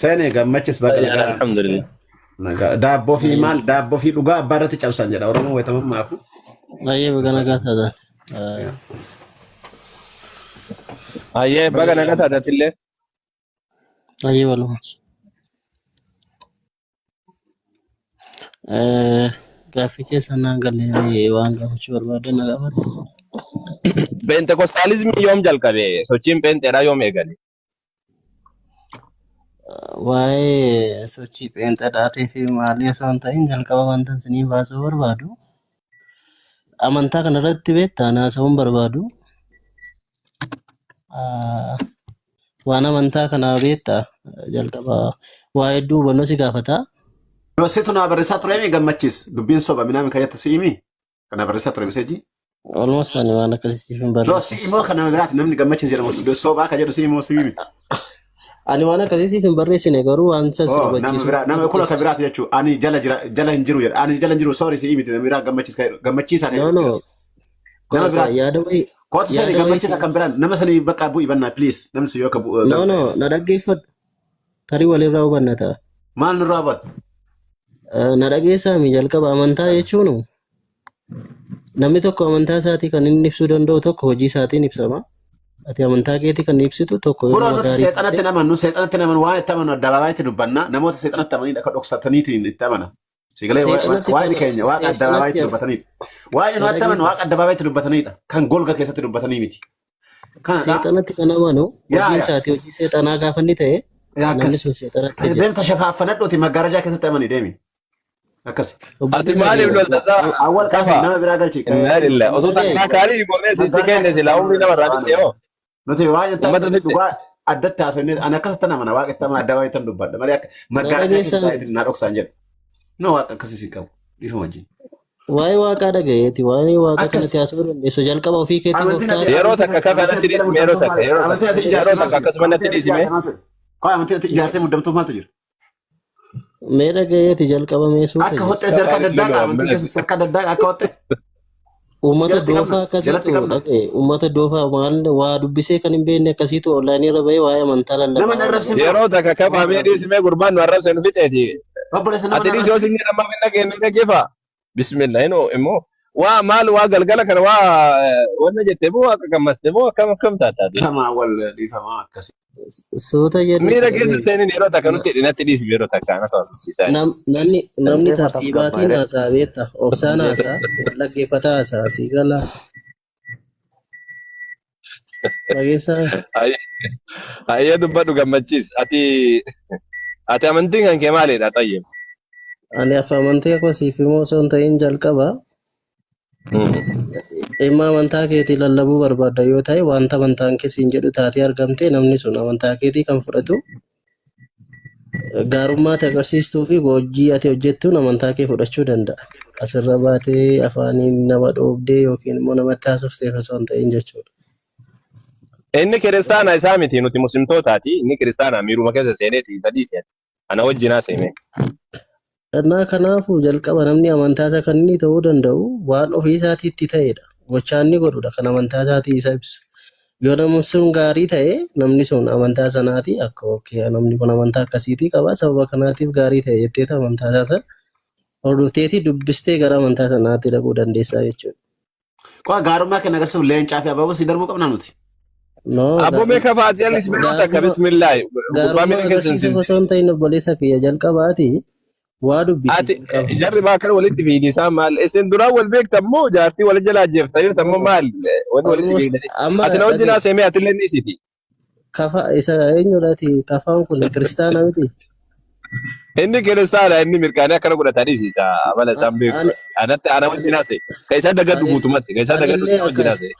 Seenee, Gammachis, baga Fayyaan nagaadhaan dhufte. alhamdulillah. Nagaa daabboo fi maal, daabboo fi dhugaa abbaa irratti cabsan jedha Oromoo wayitamummaafu. Baay'ee baga nagaa taatan. Ayyee, baga nagaa taatatillee. Baay'ee walumaa. Gaaffii keessan naan galee, waan gaafachuu barbaadan na gaafadhu. Peentekostaalizimii yoom jalqabe? Sochiin pheenxeedhaa yoom eegale? Waa'ee sochii pheenxeedhaatii fi maalii osoo hin ta'in, jalqaba wanta isinii baasuu barbaadu. Amantaa kanarratti beektaa haasa'uun barbaadu. Waan amantaa kanaa beektaa jalqaba waa hedduu hubannoo si gaafata. Situ naa barreessaa ture mi, Gammachiis? Dubbiin soba minaamin kan jettu si'imi? Kana barreessaa ture message? Almost ani waan akkasii siif hin No, barreessu. si immoo kan nama biraati, namni Gammachiis jedhamu sobaa kan jedhu si immoo si'imi miti. Ani waan akkasii siif hin barreessine, garuu waan isa si Oh, nama hubachiisu. biraa, nama kun akka biraati jechuudha. Ani jala jira, jala hin jiru jedha. Ani jala hin jiru, sorry, si'imi miti, nama biraa Gammachiis kan jedhu. Gammachiisaa kan No, jedhu. no. Nama biraati. Yaada wayii. Kootu sani, Yaada wayii. Gammachiisa kan biraan nama sanii bakka bu'i bannaa, please. Namni sun yoo akka bu'u No, no, na dhaggeeffadhu. Tarii walirraa hubanna ta'a. Maal nurraa hubatu? Na dhageessaa mi, jalqaba amantaa jechuun namni tokko amantaa isaatii kan inni ibsuu danda'u tokko hojii isaatiin ibsama. Ati amantaa keetii kan ibsitu tokko yoo Kunoo nama nuti gaarii seexanatti taate. hin amannu, seexanatti hin amannu, waan itti amannu addabaabaayatti dubbanna. Namoota seexanatti amananii akka dhoksataniitiin itti amanan. Sigalee Seexanatti waa'ee kan keenya waaqa addabaabaayatti seexanatti dubbatanidha. Waa'ee na nu itti amannu waaqa dhageessas. addabaabaayatti dubbatanidha. Kan golga keessatti dubbatanii miti. Kanadha. Seexanatti kan amanu Yaa hojiin yaa isaatii hojii seexanaa gaafa inni ta'e yaa namni akkas. sun seexanatti jira. Deemta shafaaffanadhuuti maggaarajaa keessatti amani deemi. Akkas. Ati Obboleessa maaliif kiyya lolta isaa? Awwal Kafa. qaasim nama biraa galchi. Innaa lillah. Osoo Dhagee takkaa kaarii goonee sitti Maggaarajaa kenne keessatti silaa umrii amanu nama irraa waan fixee hoo. Nuti waan itti Uummata amannu fixe. dhugaa addatti haasofne, ani akkasitti amana, waaqa itti amana addabaabaayatti dubbadha malee akka na maggaarajaa keessa dhageessaa. taa'eetiin naa dhoksaan jedhu. No, waaqa akkasii si qabu. Dhiifama wajjin. Waa'ee waaqaa dhagayeeti. Waa'ee waaqa Akkas. kanatti haasa'uu dandeessu. Jalqaba ofii keetii Amantiin ati gooftaa. Yeroo amantiin takka ati kafa amantiin natti ati jala dhiisime, yeroo muddamtuuf takka maali? yeroo Amantiin takka ati ijaarte yeroo maaltu takka jira? akkasuma natti Amantiin ati dhiisime. ijaarte maaltu jira? Koo amantiin ati ijaartee muddamtuuf maaltu jira? Mee dhagayeeti, jalqaba mee suuta Akka jedhe. hoxxee serka Kafaaniif daddaaqa lolu amantiin ammalatti. keessa serka daddaaqa akka hoxxee. Si Uummata jalatti doofaa qabna. Jalatti akkasiitu qabna. dhagaye. Uummata doofaa maal waa dubbisee kan hin beekne akkasiitu onlaayinii irra bahee waa'ee amantaa Nama lallabaa hin oola. arrabsin bro. Yeroo takka Nama kafa hin mee arrabsin. dhiisime, gurbaan nu arrabse nu fixeeti. Obboleessa, nama Ati hin dhiisi yoo arrabsin. sin jedhan maaf hin dhageenye dhaggeeffa. Bismillah, inoo immoo waa maal waa galgala kana waa wanna jette moo akka gammaste moo akkam akkam taataati. Dhiifamaa wal dhiifamaa akkasii. Suuta jedhiiti Miira keessa dhagaye. seenin, yeroo takka nutti natti dhiisi, yeroo takka anatu arrabsiisaa. Namni namni Reefa tartiibaatiin tasgabbaa'ee. haasa'a beekta. Obsaan haasa'a. Wal dhaggeeffataa haasa'a. Sii galaa. Dhageessaa. Ayyee, dubbadhu, Gammachiis. Ati amantiin kan kee maalidha, xayyib? Ani afa amantii koo siif himuu osoo hin ta'in, jalqaba dhimma amantaa keetii lallabuu barbaadda yoo ta'e, wanta amantaan kee siin jedhu taatee argamte, namni sun amantaa keetii kan fudhatu gaarummaa ati agarsiistuu fi hojii ati hojjettuun amantaa kee fudhachuu danda'a. Asirra baatee afaaniin nama dhoobdee yookiin immoo namatti haasofteef osoo hin ta'in jechuudha. Inni kiristaana isaa miti, nuti muslimtootaati. Inni kiristaana miiruma keessa seeneeti isa dhiise. Ana wajjin haasa'ime. Innaa kanaafuu jalqaba namni amantaa isaa kan inni ta'uu danda'u waan ofii isaatiitti ta'edha. Gochaa inni godhudha kan amantaa isaatii isa ibsu. Yoo namni sun gaarii ta'e namni sun amantaa sanaati akka okay namni kun amantaa akkasiitii qaba sababa kanaatiif gaarii ta'e jetteeta amantaa isaa sana hordofteetii dubbistee gara amantaa sanaatti dhaquu dandeessaa jechuudha. Qo'a gaarummaa kenna agarsiisuuf leencaa fi abaaboo si darbuu qabna nuti. No, Abbo mee kafaati anis mee takka bismillaahi gurbaa gaarummaa miira keessan agarsiisuuf sin. osoo hin ta'in obboleessa kiyya jalqabaati waa dubbisi Ati jalqaba. jarri baakara walitti fiidi isaan maal isin duraan wal beektan moo jaartii wal jalaa jeeftaniirtan moo maal wanni walitti Almost fiidanii. amma Ati na wajjin dhage haasa'e atillee ni isiti. kafa isa eenyudhaati kafaan kun kiristaana miti. Inni kiristaana inni mirqaanee akkana godhatanii isa amala isaan beeku. Ani Anatti ana wajjin ani haasa'e. Ka isaa dagadhu ani guutumatti ka isaa dagadhu anillee isa wajjin akkas haasa'e.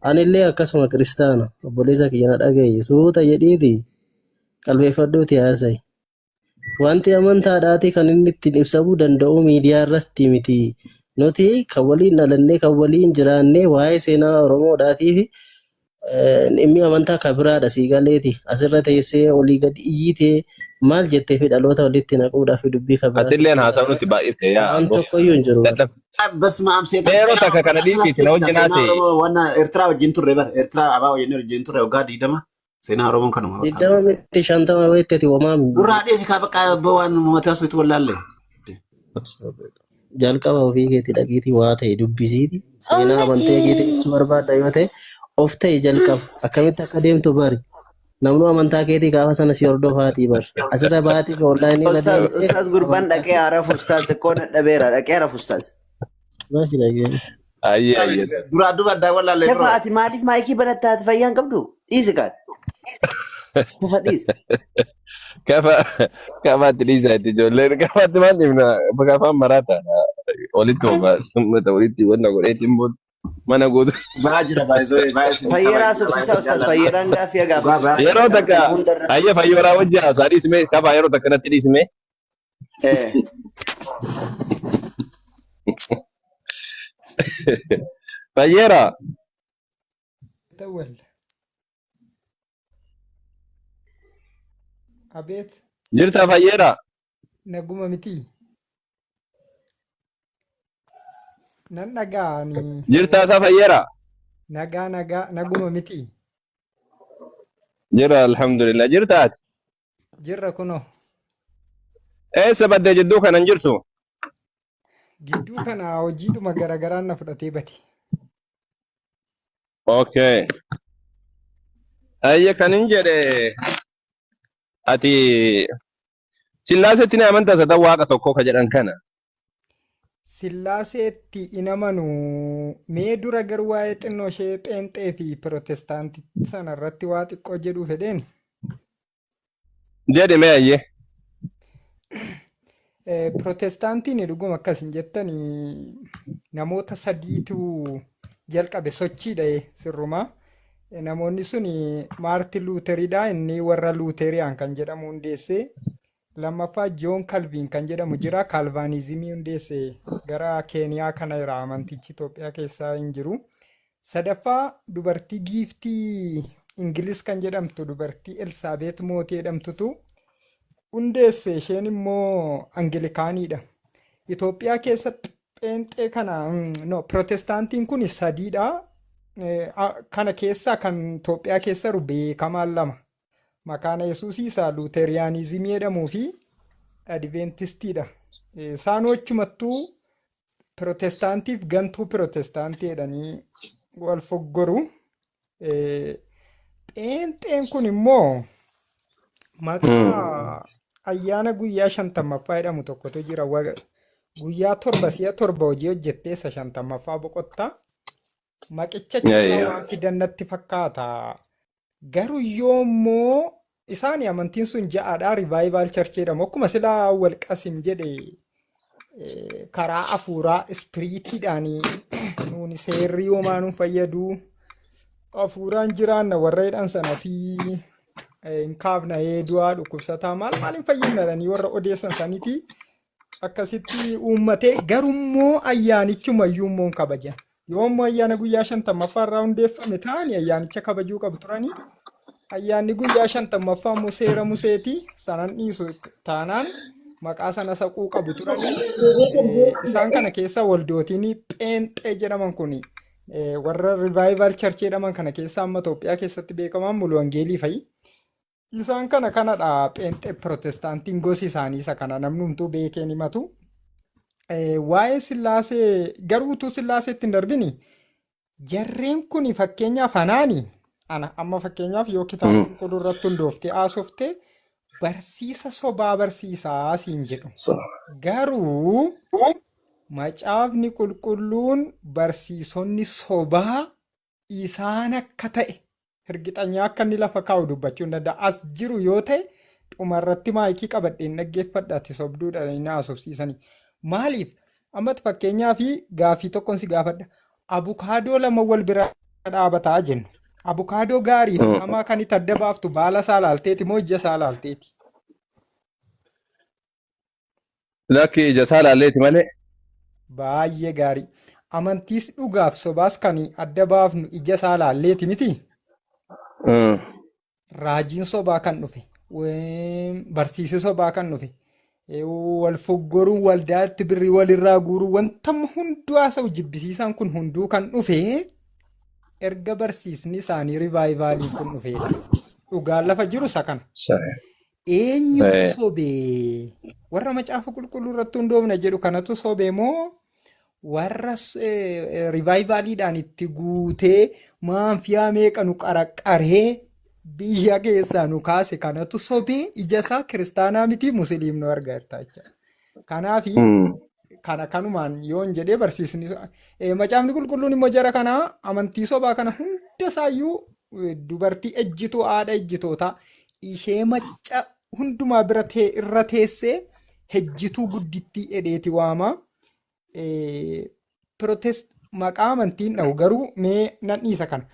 anillee akkasuma kiristaana obboleessa kiyya na dhagaye suuta jedhiiti qalbeeffadhuuti haasa'i. Wanti amantaadhaati kan inni ittiin ibsamuu danda'u miidiyaa irratti miti. Nuti kan waliin dhalannee kan waliin jiraannee waa'ee seenaa Oromoodhaatii fi dhimmi amantaa kan biraadha sii galeeti. Asirra teessee olii gadi iyyitee maal jettee fi dhaloota walitti naquudhaaf dubbii kan biraa Atilleen fiduudha haasa'u malee nutti baay'ifte yaa waan abbo. tokkoyyuu hin jiru bara. Dadhab. Basma am seetan Mee yeroo seenaa takka kana Oromoo akkanas dhiisiiti na keessaa wajjin seenaa haasa'e. Oromoo waan Eertiraa wajjin turre bara Eertiraa abaa wajjin wajjin turre waggaa 20 seenaa Oromoon kanuma bakka. 20 miti 50 wayitti homaa Nurraa dhiisi kaa bakka waan mootii asuutti wallaalle. Jalqaba ofii keetii dhaqiitii waa ta'e dubbisiiti. Seenaa amantii keetii ibsuu barbaadda yoo ta'e of ta'e jalqaba. Akkamitti akka deemtu bari. Namnu amantaa keetii gaafa sana si hordofaatii bari. Asirra baatii onlaayinii irra Ustaaz deemtee ustaaz gurbaan amantaa dhaqee haaraaf ustaaz xiqqoo dadhabeera dhaqee haaraaf ustaaz. Mashi dhageen. Ayyee ayyee. Duraa duuba addaa wallaalle Kefa bro. ati maaliif maayikii banatta ati fayyaa hin qabdu? Dhiisi kaan. Kefa dhiisi. Kafa kafaatti dhiisaa itti ijoolleen kafaatti maal dhiifna kafaan maraata walitti oofaa uummata walitti wanna godheetiin booda mana guutu. Ba'aa jira baay'isoo baay'ee isin Fayyeeraa kabajna baay'ee subsiisaa isin ustaaz jaallanna. fayyeeraan gaaffii Dhugaa gaafatu ba'aa. ustaaz. Yeroo takka Hundarra. ayya fayyooraa wajji haasaa dhiisme kafaa yeroo takka natti dhiisme. Eh. Fayyeeraa Tawwal. Abeet jirta fayyeeraa naguma miti. Nan dhagaa ani jirta isaa fayyeeraa nagaa nagaa naguma miti. jira alhamdulillah jirta ati Jirra kunoo. eessa baddee jidduu kanan jirtu. Gidduu kana hojiidhuma garagaraan na fudhatee bade. Okay. Ayya kanin jedhe ati sillaasetti ni amantaa isa ta'u waaqa tokko ka jedhan kana. Sillaaseetti in amanu mee dura garuu waa'ee xinnoo ishee pheenxee fi pirootestaantii sana irratti waa xiqqoo jedhuu fedheeni. Jedhi mee ayyee. Pirootestaantiin dhuguma akkas hin jettani namoota sadiitu jalqabe sochiidha sirrumaa. Namoonni sun Maartin Luuteridha inni warra Luuteriyaan kan jedhamu hundeesse. Lammaffaa Joon Kalviin kan jedhamu jira Kaalvaanizimii hundeesse gara Keeniyaa kana jira amantichi Itoophiyaa keessaa hin jiru. Sadaffaa dubartii giiftii Ingiliz kan jedhamtu dubartii Elsaabeet Mootii jedhamtutu hundeesse isheen immoo Angilikaaniidha. Itoophiyaa keessa pheenxee kana no pirootestaantiin kun sadiidha. Kana keessaa kan Itoophiyaa keessa jiru beekamaan lama. Makaana Yesuusii isa Luuteriyaanizimii jedhamuu fi Adiventistiidha. Isaan achumattuu pirootestaantiif gantuu pirootestaantii jedhanii wal foggoru. Pheenxeen kun immoo maqaa ayyaana guyyaa 50ffaa jedhamu tokkotu jira. Guyyaa 7 si'a 7 hojii hojjettee isa 50ffaa boqotta. Maqicha achirraa waan fidan natti fakkaata. Garuu yoommoo isaan amantiin sun ja'aadha Revival Church jedhamu. Akkuma silaa wal qasim jedhe karaa afuuraa ispiriitiidhaan nuuni seerri homaa nu fayyadu. Afuuraan jiraanna warra jedhan sanatii hin kaafna du'aa dhukkubsataa maal maal hin fayyinna jedhanii warra odeessan saniiti akkasitti uummatee garummoo ayyaanichuma iyyuu immoo hin kabajan. Yoo immoo ayyaana guyyaa 50ffaa irraa hundeeffame ta'ani ayyaanicha kabajuu qabu turanii. Ayyaanni guyyaa 50ffaa immoo seera Museeti sanan dhiisu taanaan Maqaa sana saquu qabu turanii. Isaan kana keessa waldootiin pheenxee jedhaman kun warra Revival Church jedhaman kana keessa amma Itoophiyaa keessatti beekaman Mulu Wangeelii fa'i. Isaan kana kanadha pheenxee Pirotestaantiin gosi isaanii isa kana namni hunduu beekeen himatu. Waa'ee Sillaasee garuu utuu Sillaaseetti hin darbini jarreen kun fakkeenyaaf anaani ana amma fakkeenyaaf yoo kitaaba qulqulluu irratti hundooftee haasoftee barsiisa sobaa barsiisaa siin jedhu. Garuu macaafni qulqulluun barsiisonni sobaa isaan akka ta'e hirgixanyaa akka inni lafa kaa'u dubbachuu hin danda'a. As jiru yoo ta'e dhumarratti maayikii qabadheen dhaggeeffadha ati sobduudha inni haasofsiisanii. Maaliif? Ammatti fakkeenyaa fi gaaffii tokkoon si gaafadha. Abukaadoo lama wal bira dhaabataa jennu. Abukaadoo gaarii fi hamaa kan itti adda baaftu baala isaa laalteeti moo ija isaa laalteeti? Lakki ija isaa laalleeti malee. Baay'ee gaarii. Amantiis dhugaaf sobaas kan adda baafnu ija isaa laalleeti miti? Raajiin sobaa kan dhufe, barsiisi sobaa kan dhufe, wal foggoruun waldaatti birrii walirraa guuruu wanta hunduu haasa'u jibbisiisaan kun hunduu kan dhufe erga barsiisni isaanii rivaayivaalii kun dhufeedha. Dhugaan lafa jiru isa kana. Eenyutu sobee? Warra macaafa qulqulluu irratti hundoofna jedhu kanatu sobee moo warra rivaayivaaliidhaan itti guutee maanfiyaa meeqa nu qaraqqaree biyya keessaa nu kaase kanatu sobee ija isaa kiristaanaa miti musliim nu argaa jirta jechuudha. Kanaafi kana kanumaan yoon jedhee barsiisni macaafni qulqulluun immoo jara kanaa amantii sobaa kana hunda isaayyuu dubartii ejjituu haadha ejjitootaa ishee macca hundumaa bira irra teessee ejjituu guddittii edheeti waama. Protest maqaa amantiin dha'u garuu mee nan dhiisa kana.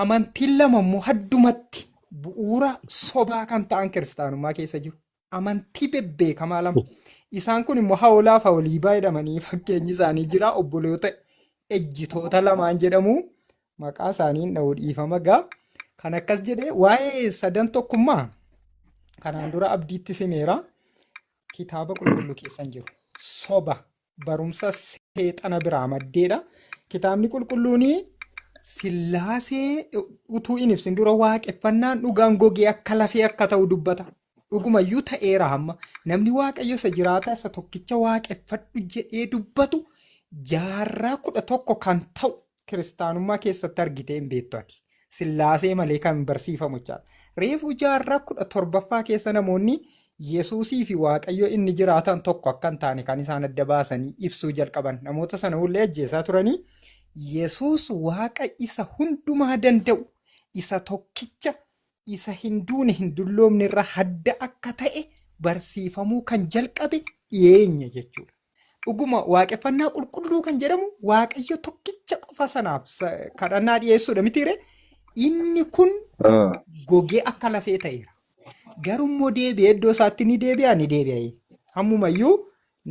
Amantiin lama immoo haddumatti bu'uura sobaa kan ta'an kiristaanummaa keessa jiru. Amantii bebbeekamaa lama. Isaan kun immoo hawolaa fi hawoliibaa jedhamanii fakkeenyi isaanii jira. Obboloota ejjitoota lamaan jedhamu. Maqaa isaanii dha'u dhiifama gaa. Kan akkas jedhee waa'ee sadan tokkummaa kanaan dura abdiitti simeera. Kitaaba qulqulluu keessa hin jiru. Soba barumsa seexana biraa maddeedha. Kitaabni qulqulluun sillaasee utuu hin ibsin dura waaqeffannaan dhugaan gogee akka lafee akka ta'u dubbata. Dhugumayyuu ta'eera hamma namni waaqayyo isa jiraataa isa tokkicha waaqeffadhu jedhee dubbatu jaarraa 11 kan ta'u kiristaanummaa keessatti argitee hin beektu ati. Sillaasee malee kan barsiifamu jechaadha. Reefuu jaarraa 17ffaa keessa namoonni Yesuusii fi Waaqayyo inni jiraatan tokko akka hin taane kan isaan adda baasanii ibsuu jalqaban. Namoota sana hullee ajjeesaa turanii Yesuus Waaqa isa hundumaa danda'u isa tokkicha isa hin duune hin dulloomne irraa hadda akka ta'e barsiifamuu kan jalqabe dhiyeenya jechuudha. Dhuguma waaqeffannaa qulqulluu kan jedhamu Waaqayyo tokkicha qofa sanaaf kadhannaa dhiyeessuudha mitiire. Inni kun gogee akka lafee ta'eera. Garuu immoo deebi'ee iddoo isaatti ni deebi'a ni deebi'a. Ammumayyuu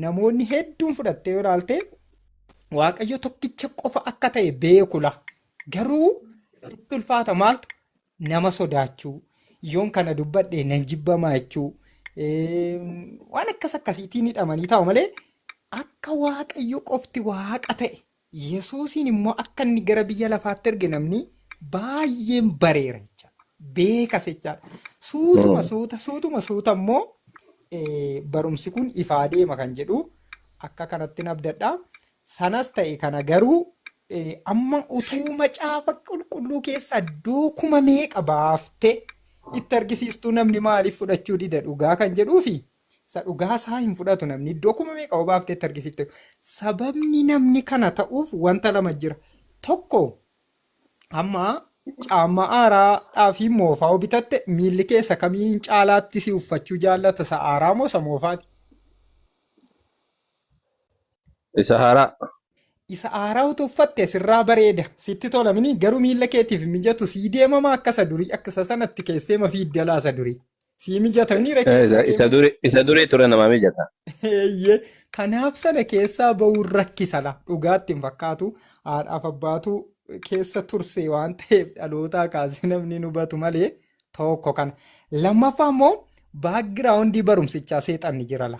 namoonni hedduun fudhattee yoo ilaalte Waaqayyo tokkicha qofa akka ta'e beekula. Garuu itti ulfaata maaltu nama sodaachuu yoon kana dubbadhe nan jibbamaa jechuu waan akkas akkasiitiin hidhamanii taa'u malee akka Waaqayyo qofti waaqa ta'e Yesuusiin immoo akka inni gara biyya lafaatti erge namni baay'een bareera jechaadha. Beekas jechaadha. Suutuma suuta suutuma suuta immoo barumsi kun ifaa deema kan jedhu akka kanatti abdadha. Sanas ta'e kana garuu amma utuu macaafa qulqulluu keessaa dookuma meeqa baaftee itti argisiistuu namni maaliif fudhachuu dida dhugaa kan jedhuufi isa dhugaa isaa hin fudhatu namni iddoo kuma meeqa baaftee itti argisiifte. Sababni namni kana ta'uuf wanta lama jira. Tokko amma caammaa haaraadhaa fi moofaa yoo bitatte miilli keessa kamiin caalaatti si uffachuu jaallata isa haaraa moo isa moofaati? Isa haaraa. Isa haaraa utuu uffatte sirraa bareeda sitti tola mini garuu miilla keetiif hin mijatu sii deemamaa akka isa durii akka isa sanatti keessee ma fiidda laa isa durii. Sii mijata ni keessa Isa deemu. durii isa durii ture namaa mijata. Eeyyee kanaaf sana keessaa bahuun rakkisala dhugaatti hin fakkaatu haadhaaf abbaatu keessa tursee waan ta'eef dhalootaa kaasee namni hin hubatu malee tokko kana. Lammaffaa immoo baakgiraawundii barumsichaa seexanni jira la.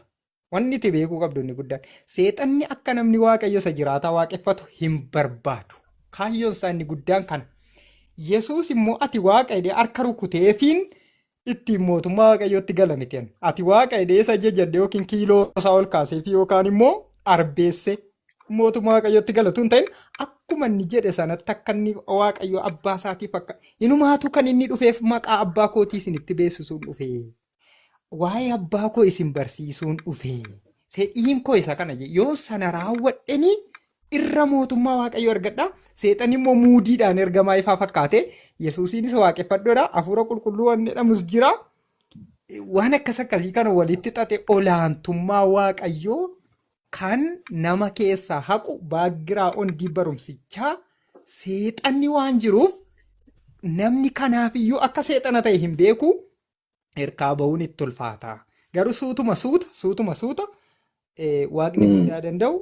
Wanni itti beekuu qabdu inni guddaan seexanni akka namni Waaqayyo isa jiraataa waaqeffatu hin barbaadu. Kaayyoon isaa inni guddaan kana. Yesuus immoo ati waaqa jedhee harka rukuteefiin ittiin mootummaa Waaqayyootti gala miti. Ati waaqa jedhee isa jajadhe yookiin kiiloo isaa ol kaaseefi yookaan immoo arbeesse mootummaa Waaqayyootti galatu hin ta'in akkuma inni jedhe sanatti akka inni Waaqayyo abbaa isaatiif akka inumaatu kan inni dhufeef maqaa abbaa kootii isinitti beeksisuun dhufe. Waa'ee abbaa koo isin barsiisuun dhufe. Fedhiin koo isa kana jedhe. Yoo sana raawwadheni irra mootummaa Waaqayyoo argadha. Seexanni immoo muudiidhaan ergamaa ifaa fakkaate. Yesuusiinis waaqeffadhoodha. Hafuura qulqulluu waan jedhamus jira. Waan akkas akkasii kana walitti xaxe olaantummaa Waaqayyoo kan nama keessaa haqu baakgiraawundii barumsichaa seexanni waan jiruuf namni kanaaf iyyuu akka seexana ta'e hin beeku hirkaa ba'uun itti ulfaata. Garuu suutuma suuta suutuma suuta waaqni hundaa danda'u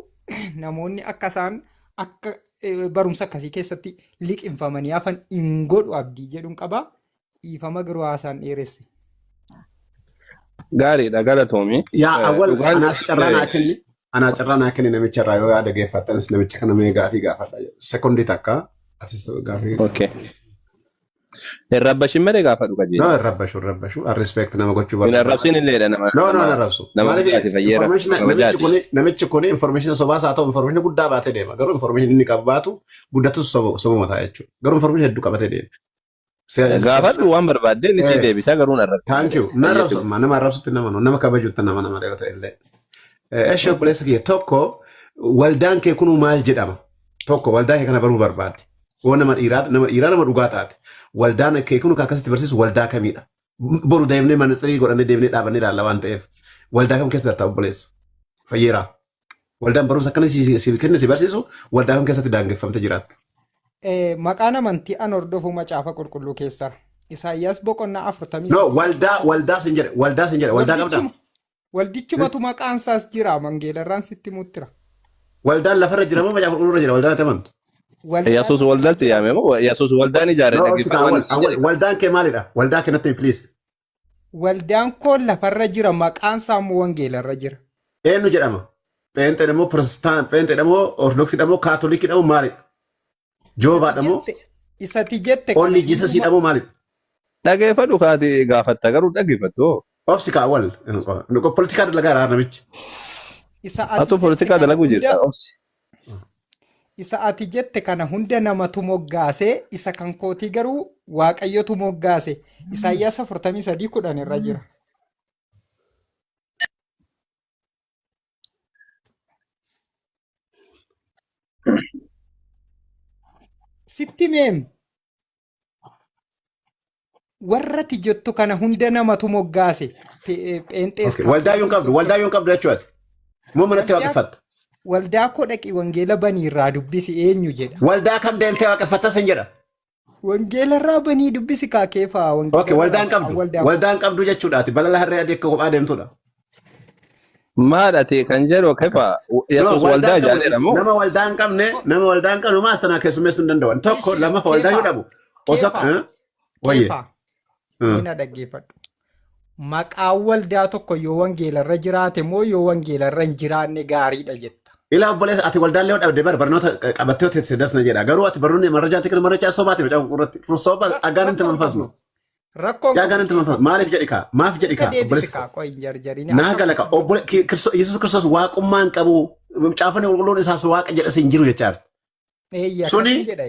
namoonni akka isaan akka barumsa akkasii keessatti liqimfamanii hafan hin godhu abdii jedhuun qaba. Dhiifama garuu haasaan dheeresse. Gaariidha galatoomi. Yaa awwal Dhugaan anaas carraa naa kenni. Anaa carraa naa kenni namicha irraa yoo yaada geeffattanis namicha kana mee gaafii gaafadha. Sekondii takka atis gaafii. Okay. Hin rabbashin malee gaafadhu No, qajeela. hin rabbashu, hin rabbashu. I respect nama gochuu Hin barbaada. arrabsin illeedha nama No, no, hin nama arrabsu. nama Maaliif guddaati fayyeera information namichi kabajaati. kuni namichi kuni information sobaas haa ta'u information guddaa baatee deema. Garuu information inni qabu baatu guddatus sobuma ta'a jechuudha. Garuu information hedduu qabatee deema. Gaafadhu waan barbaadde inni sii deebisa garuu hin arrabsin Thank malee. you. Na arrabsu Fayyadu. amma nama arrabsutti nama nama kabajutti nama nama yoo ta'e illee. Eshi obboleessa kiyya tokko waldaan kee kunuu maal jedhama? Tokko waldaa kee kana baruu barbaade. Yoo nama dhiiraa nama dhiiraa nama dhugaa taate. Waldaan kee kunu kan akkasitti barsiisu waldaa kamiidha? Boru deemnee manatsirii godhannee deemnee dhaabannee ilaalla waan ta'eef. Waldaa kam keessa jirta obboleessa? Fayyeeraa. Waldaan barumsa akkana si kenne si barsiisu waldaa kam keessatti daangeffamte jiraatta? Maqaan amantii an hordofu macaafa qulqulluu keessaa. Isaayyaas boqonnaa 43 No, waldaa waldaa sin jedhe waldaa sin jedhe waldaa qabdaa? Waldichuma waldichumatu maqaan isaas jira wangeelarraan sitti muttira. Waldaan lafarra jira moo macaafa qulqulluu irra jira waldaan ati amantu? Waldaan Yesuus lafarra waldatti jira. yaame moo Yesuus waldaan ijaare No, obsi dhaggeeffadhu kaa waan awwal isin awwal jedhe. waldaan kee maalidha? Waldaa kee natti himi please. Waldaan koo lafarra jira maqaan isaa immoo wangeelarra jira. Eenyu jedhama? Pheenxeedha moo Protestaan Pheenxeedha moo Ortodoksiidha moo Kaatolikiidha moo maalidha? Isati Joobaadha moo jette isati jette kana Only hunduma Jesusiidha moo maalidha? Dhaggeeffadhu kaati gaafatta garuu dhaggeeffattu. Obsi kaa awwal politikaa dalagaa jira namichi. isa ati Atu jette politikaa kana dalaguu hunda jirta obsi. isa ati jette kana hunda namatu moggaase isa kan kootii garuu Waaqayyotu moggaase. Isaayyaas 43:10 irra jira. Sitti meem warra ati jettu kana hunda namatu moggaase. Pheenxees Okay. Waldaa yoo hin qabdu waldaa yoo hin qabdu jechuudha. Moo manatti Waldaa waaqeffatta? waldaa koo dhaqi wangeela banii irraa dubbisi eenyu jedha. Waldaa kam deemtee waaqeffatta sin jedha. Wangeela irraa banii dubbisi kaa keefaa wangeela Okay, irraa waldaan maqaan qabdu. waldaa koo. Waldaan qabdu jechuudha. Ati balala harree adii akka kophaa deemtudha. Maal ati kan jedhu kefa No, Yesuus waldaa waldaa qabu ijaareera moo? nama waldaa hin qabne nama waldaa hin qabne maas tanaa keessummeessuu hin danda'an. Tokko Ishi lammaffaa waldaa yoo keefaa dhabu. Osoo keefaa wayye. keefaa mee na dhaggeeffadhu. Maqaan waldaa tokko yoo wangeelarra jiraate moo yoo wangeelarra hin jiraanne gaariidha jetta. Ilaa obboleessa ati waldaan illee dhabde bar barnoota qabattee hojjette das na jedha. Garuu ati barnoonni marrajaa ati kennu marrajaa sobaati macaafa qulqulluutti. Soba agaaninti Rakkoon manfas qabnu. no. Rakkoon Yaa qabu agaaninti manfas maaliif jedhi kaa maaf jedhi Akka kaa deebisi obboleessa kaa qoy hin jarjarini naa akka gala kaa obbole Yesuus Kiristoos waaqummaa hin qabu caafanii qulqulluun isaas waaqa jedha sin jiru jechaadha. eeyya Suni akkasin jedha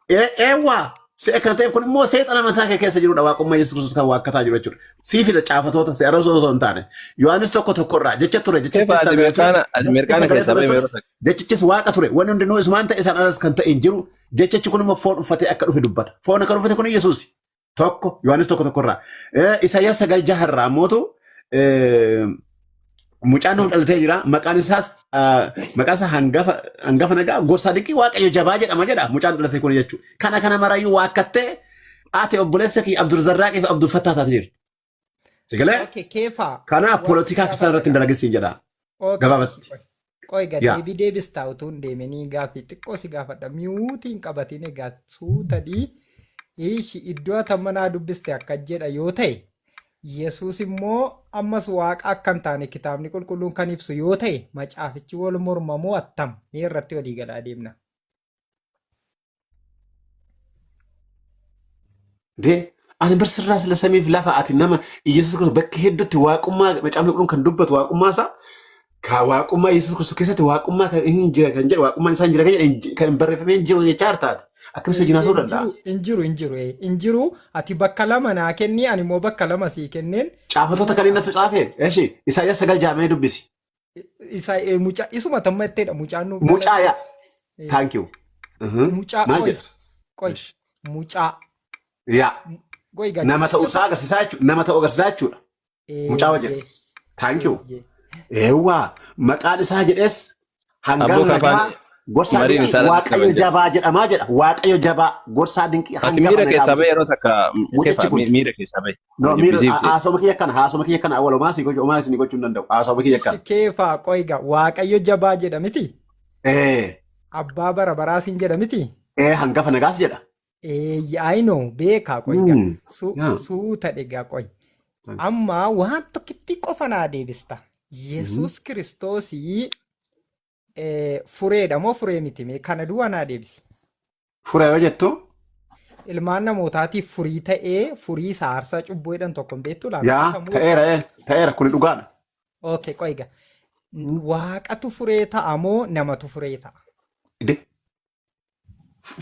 ee. Eewwaa si'a kana ta'e kun immoo seexana mataa kee keessa jirudha waaqummaa Yesuus Kiristoos kan waaqataa jiru jechuudha. Sii fida caafatoota si arrabsoo osoo hin taane. Yohaannis tokko tokko irraa jecha ture jechichis Kefa ati sagalee ture mirkaana ati jechichis mirkaana sagalee keessaa ture ba'e sun yeroo takka. jechichis waaqa ture wanni hundinuu isumaan ta'e isaan alas kan ta'e hin jiru jechichi kun immoo foon uffatee akka dhufe dubbata. Foon akka uffate kun Yesuus tokko Yohaannis tokko tokko irraa. Isaayyaas 9:6 irraa mootu mucaan nuuf dhalatee jira. Maqaan isaas maqaan isaa hangafa hangafa nagaa gorsaa dinqii waaqayyo jabaa jedhama jedha mucaan dhalate kun jechuudha. Kana kana marayyuu waakkattee ati obboleessa kiyya Abdulzarraaqii fi Abdulfattaa taate jirti. Sigalee Okay, keefaa kanaaf waan si poolitikaa keessan irratti hin gaafadha. dalagin siin jedha Okay, gabaabatti. qoy. Qoy gad Yaa. deebii deebistaa utuu hin deeminii gaaffii xiqqoo si gaafadha. Miyuutiin qabatiin egaa suuta dhii ishi iddoo ati amma naa dubbiste akka jedha yoo ta'e Yesuus immoo Ammas waaqa akka hin taane kitaabni qulqulluun kan ibsu yoo ta'e macaafichi wal morma moo attam? Mee irratti walii galaa deemna. Dee ani bar sirraa sila samiif lafa ati nama Iyyasuus Kiristoos bakka hedduutti waaqummaa macaafni qulqulluun kan dubbatu waaqummaa isaa ka waaqummaa Iyyasuus Kiristoos keessatti waaqummaa kan hin jira kan jedhu waaqummaan isaa hin jira kan jedhu kan hin barreeffamee hin jiru jechaa jirtaati. Akkamitti wajjin haasa'uu Hin danda'a? jiru, hin jiru, hin jiru, hin jiru. Ati bakka lama naa kenni, ani immoo bakka lama sii kenneen. Caafatoota kan inni natti caafe eshi Isaayyaas 9:6 mee dubbisi. Isa mucaa isuma tamma jetteedha mucaan nuuf Mucaa dhalate. yaa thank you. Mucaa Maal qoy jedha? qoy mucaa Yaa qoy gaa nama ta'uu jecha isaa agarsiisaa jechuudha. Nama ta'uu agarsiisaa jechuudha. Mucaa wajjin. Thank you. Eeyyee. Eewwaa maqaan isaa jedhes Abboo hangam nagaa kafaan gorsaa mariin dinqii isaa irratti waaqayyo qaban jedha. jabaa jedhamaa jedha. Waaqayyo jabaa gorsaa dinqii Ati hangafa miira nagaa keessaa bahi mucicha. yeroo takka Mucichi kefa kun miira keessaa bahi. no miira Jibbisiifte. haasawuma kiyya kana haasawuma kiyya kana awwal homaa sii gochuu homaa isin gochuu hin danda'u. Haasawuma kiyya Ishi kana. keefaa qoy gaa waaqayyo jabaa jedha miti. Ee Abbaa bara baraa siin jedha miti. ee hangafa nagaas jedha. Eeyya I know beekaa qoy gaa Yaa. suuta dhegaa qoy. Thank you. Amma waan tokkittii qofa naa deebista. Yesuus Kiristoosii fureedha moo furee miti mee kana duwwaa naa deebisi. Fura yoo jettu Ilmaan namootaatiif furii ta'ee furii isa aarsaa cubbuu jedhan tokko hin beektu laata? yaa Isa moo isa ta'eera ta'eera kuni dhugaadha. Okay, qoy egaa. Waaqatu furee ta'a moo namatu furee ta'a? Ide.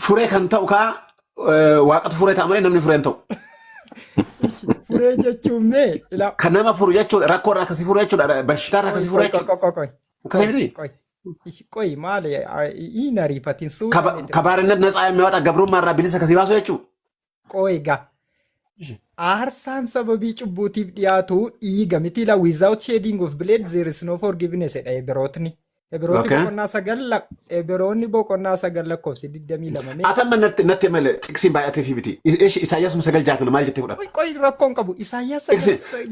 Furee kan ta'u kaa waaqatu furee ta'a malee namni furee hin ta'u. Ishi, Furee jechuun mee ila Kan nama furu jechuudha rakkoo irraa akkasii furu jechuudha bashitaa irraa qoy akkasii furu qoy qoy jechuudha. qoy qoy Akkasii qoy miti? qoy ishi qoy maali hin ariifatin suuta miti ከባርነት ነፃ የሚያወጣ ገብሩማ irraa bilisa akkasii baasu jechuudha. qoy egaa aarsaan sababii cubbuutiif dhiyaatu dhiiga miti la without shedding of blood there is no forgiveness jedha Ibirootni. Ibirooti Okay. boqonnaa sagal Ibiroonni boqonnaa sagal lakkoofsi 22 mee Atamma natti natti malee xiqsiin baay'atee fi miti. Isaayyaas 9:6 kana maal jettee qoy fudhatta? qoy rakkoon qabu Isaayyaas sagal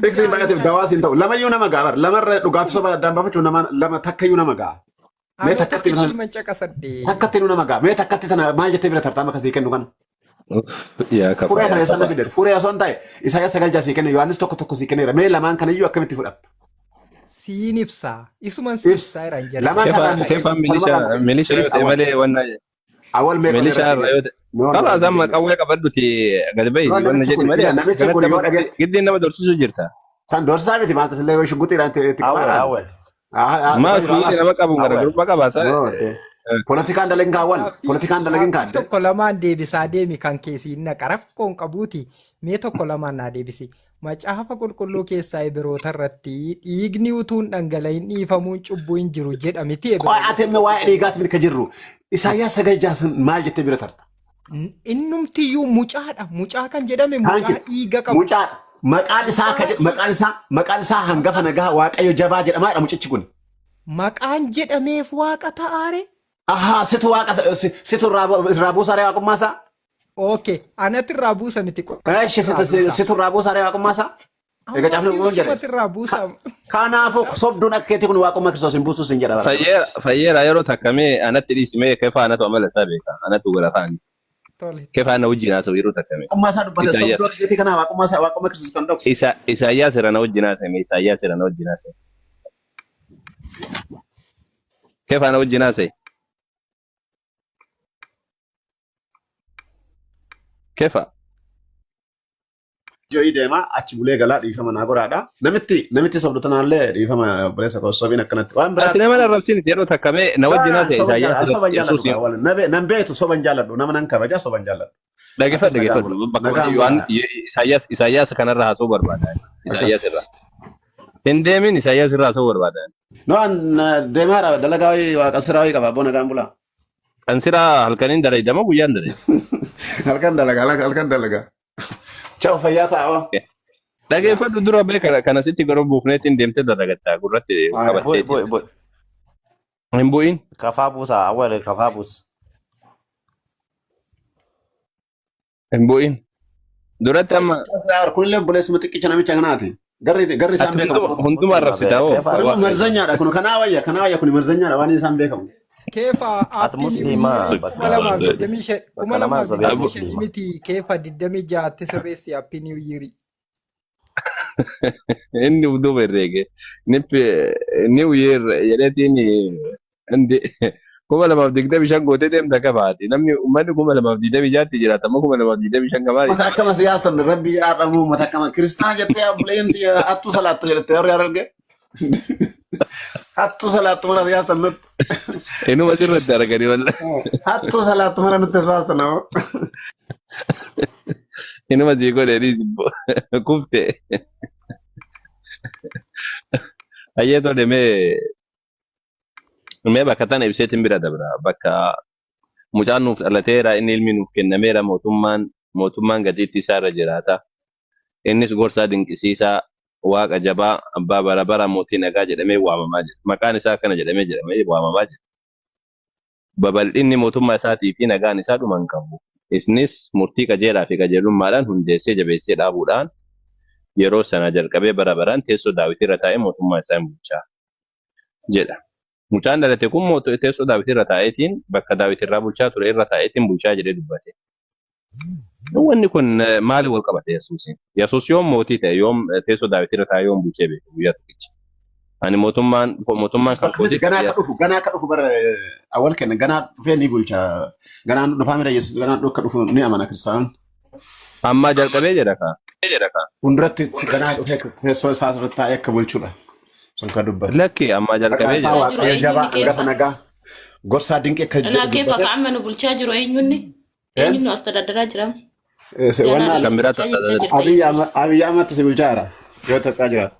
Xiqsiin baay'ateef ja'a gabaas hin ta'u. Lamayyuu nama ga'a bara. Lamarra dhugaaf soba addaan baafachuu nama lama takkayyuu nama ga'a. Mee anoo takkatti tokkitti mancaqasadhe. takkatti nu nama ga'a. Mee takkatti tana maal jettee bira tartaa akkasii kennu kana? Yaa kafaa Furee yaa kana eessaan na kafaa. fidde? Furee osoo hin taane Isaayyaas 9:6 sii kenne Yohaannis 1:1 sii kenneera. Mee lamaan kanayyuu akkamitti fudhatta? Siin ibsaa. Isuman si Ibs. ibsaa irraan jala Lamaan deema. kanaan Kefaan muke. kefaan Kanuma milishaa irraa muke. milishaa Please yoo ta'e awwal. malee wanna Awwal mee kun milishaa irratti irraa yoo ta'e. No no Kalaas amma no. qawwee qabadhuti gad bahi No wanna namichi jedhi kun malee ila namichi kanatti kun yoo amma dhageette giddiin nama dorsisu jirta. san dorsisaa miti maaltu sillee yoo shugguxiidhaan itti Awwal qabaadhaan. awwal Maa Dhugaa jiru suyyiiti alaas. nama qabu awwal. garaagarummaa qaba. No Poolitikaan dalagin kaawwan. Gaaffii Poolitikaan dalagin gaaffii kaadde. tokko lamaan deebisaa deemi kan keessiin naqa rakkoon qabuuti. Mee tokko lamaan naa deebisi. Macaafa qulqulluu keessaa Ibiroota irratti dhiigni utuu hin dhangala'in dhiifamuun cubbuu hin jiru jedha miti Qo'aa Ibiroonni ati amma waa'ee dhiigaati miti ka jirru. Isaayyaas 9:6 sun maal jettee bira tarta? Innumtiyyuu mucaadha. Mucaa kan jedhame Thank mucaa you. dhiiga qabu. Mucaadha. Maqaan isaa akka Mucaa jedhu maqaan isaa maqaan isaa hangafa nagaa Waaqayyo jabaa jedhamaadha mucichi kun. Maqaan jedhameef waaqa ta'aare? Ahaa situ waaqa situ irraa buusaa waaqummaa isaa? Okay, anatti irraa buusa miti Eeshi qopheessitu irraa buusa. situ irraa buusaa waaqummaa isaa? Egaa Amma caafni kun jedhe. si'umatti irraa buusa. Kanaafuu sobduun akka keetii kun waaqummaa Kiristoos hin buusu sin jedha bara. Fayyeera fayyeera yeroo takka mee anatti dhiisi mee kefaa anatu amala isaa beeka anatu gara faani. Tole. Kefaa na wajjin haasa'u yeroo takka mee. Waaqummaa isaa dubbate Isaayyaas sobduu akka keetii kanaa waaqummaa isaa waaqummaa Kiristoos kan dhoksu. isa Isaayyaas irra na wajjin haasa'e mee Isaayyaas irra na wajjin haasa'e. Kefaa na wajjin haasa'e. Kefa. Jo'ii deemaa achi bulee galaa dhiifama naa godhaadha. Namitti namitti sobdu tanaallee dhiifama obboleessa koo sobiin akkanatti. Waan biraa Ati nama arrabsin yeroo takka mee na wajjin haasa'e soban Isaayyaas jaalladhu soban irratti jaalladhu Yesuus gaa wal nan beektu soban jaalladhu nama nan kabaja soban jaalladhu. Dhaggeeffadhu Akkas nagaan dhaggeeffadhu bula. bakka Nagaan waan bulaa. Isaayyaas Isaayyaas kanarra haasa'uu barbaada. Akkas. Isaayyaas irraa. Hin deemin Isaayyaas irraa haasa'uu barbaada. No an deemaara dalagaa wayii waaqa siraa wayii qaba abboo nagaan bulaa. Kan siraa halkaniin dalayda moo guyyaan dalayda? Halkan dalagaa halkan dalagaa. Ciao fayyaa ta'aa. Dhaggeeffadhu dura bee kana kana sitti garuu buufneetiin deemtee dalagatta gurratti Bu'i qabattee bu'i bu'i. Hin bu'in. Kafaa buusa awwal kafaa buusa. Hin bu'in. Duratti amma Kunillee obboleessuma xiqqicha namicha kanaati. Garri garri isaan ati beekamu. hunduma hunduma Muslima arrabsitaa be hoo? kefa Kun immoo arrabsitu. marzanyaadha kun kanaa wayya kanaa wayya kun marzanyaadha waan isaan beekamu. Keefa Ati aappii muslima niwuyerii kuma bakka lamaaf soddomii shan bakka kuma lamaan lamaaf sobee digdamii shanii muslima. miti keefa 26tti sirreessi aappii niwuyerii. Inni uf duuba herreege. New year jedheetiin indi 2025 gootee deemta kafaati. Namni uummanni 2026tti jiraata ammoo 2025 kamaali. Mata akkama siyaastan rabbi yaadhamu mata akkama kiristaana jettee abbuleen hattuu salaattu jedhette warri arge. Hattuu salaattu mana siyaastan nutti. Inuma sirratti arganii walla. Hattuu salaattu mana nutti as baastan ammoo. Inuma sii godhanii kufte. Hayyee tole, mee bakka tana ibseetiin bira dabra. Bakka mucaan nuuf dhalateera, inni ilmi nuuf kennameera, mootummaan gatiitti isaa irra jiraata. Innis gorsaa dinqisiisaa, Waaqa jabaa, abbaa bara bara, mootii nagaa jedhamee waamamaa jira. Maqaan isaa akkana jedhamee waamamaa jira. Babal'inni mootummaa isaatii fi nagaan isaa dhuma hin qabu. Isnis murtii qajeelaa fi qajeelummaadhaan hundeessee jabeessee dhaabuudhaan yeroo sana jalqabee bara baraan teessoo Daawit irra taa'ee mootummaa isaa hin bulchaa jedha. Mucaan dhalate kun teessoo Daawit irra taa'eetiin bakka Daawit irraa bulchaa ture irra taa'eetiin bulchaa jedhee dubbate. Wanni kun maali wal qabate Yesuusiin? Yesuus yoom mootii ta'e, yoom teessoo Daawit irra taa'ee, yoom bulchee beeke guyyaa tokkicha? Ani mootummaan kan Bakka kooti. ganaa akka dhufu, ganaa akka dhufu bara awwal kenna, ganaa dhufee ni bulcha. Ganaan dhufaa mira Yesuus ganaan akka dhufu ni amana kiristaanonni. Ammaa jalqabee jedha kaa. Fuulduratti ganaa dhufee teessoo isaa irra taa'ee akka bulchudha. Sun kan dubbatu. Lakki, ammaa Maqaan jalqabee isaa jedha. Waaqayyo jabaa, hangafa nagaa, gorsaa dinqii akka jedhu Keefa dubbate. ka amma nu bulchaa jiru eenyunni? Eenyuun nu astadaadaraa jira? Wannaa Kan biraa bulchaa jechaa jirta Abiy Yesuus. Abiy Ahmad si bulchaa jira. Yoo Itoophiyaa jiraatu.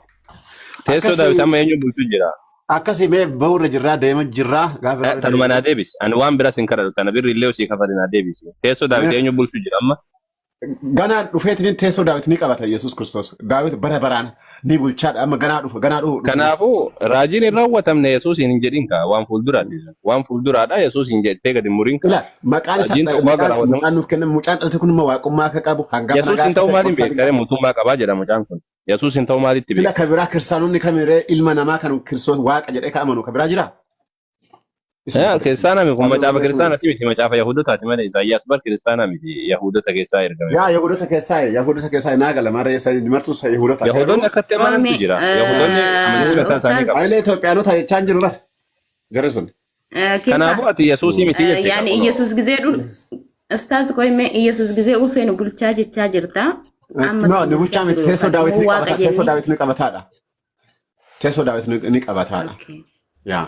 Teessoo Daawit amma eenyu bulchuu jira? Akkasii mee bahurra jirraa deema jirraa gaafa Tanuma naa deebisi. Ani waan biras hin kadhatu. Tana birri illee osii kafali naa deebisi. Teessoo Daawit eenyu bulchuu jira amma? Ganaa dhufeetiin teessoo Daawit ni qabata Yesuus Kiristoos. Daawit bara baraan ni bulchaadha amma ganaa dhufa, ganaa dhufu. Kanaafuu raajiin hin raawwatamne Yesuus hin jedhin kaa, waan fuulduraati. Waan fuulduraadha Yesuus hin jettee gadi murin kaa. Ila maqaan isaa Raajiin ta'uu maal mucaan raawwatamu? Mucaan nuuf kenname, mucaan dhalate kun immoo waaqummaa akka qabu, hangafa Yesuus nagaa hin akka ta'uu ta'e, maaliin gorsaa beekare mootummaa qabaa jedha mucaan kun. Yesuus hin ta'uu maalitti Sila beeka? ka biraa kiristaanonni kamiree ilma namaa kan Kiristoos Waaqa jedhee ka amanu ka biraa jiraa? Isuma godhe. Kiristaana miti kun, Sabni macaafa godhe isuma. Kiristaanaati miti, macaafa Yahudotaati malee. Isaayyaas bar kiristaana miti, Yahudota keessaa ergame. Yaa Yahudota keessaa naa gala maarree martuu Yahudota Yahudoonni garuu akkatti amanantu Oome jira. Yahudoonni amantii mataa isaanii Ustaaz qabu. Hayilee Itoophiyaanota jechaa hin jiru bar jarri sun. Keefa Kanaafuu ati Yesuusii miti jette yaani kunoo. Iyesuus gizee dhul Ustaaz qoyme Iyesuus gizee ulfee nu bulchaa jechaa jirta. Amma No, kan ni bulchaa bulchaa miti, jiru teessoo yookaan Daawit immoo ni Waaqa qabata, teessoo jennee. Daawit ni qabataadha. Teessoo Daawit ni qabataadha. Okay. Yaa.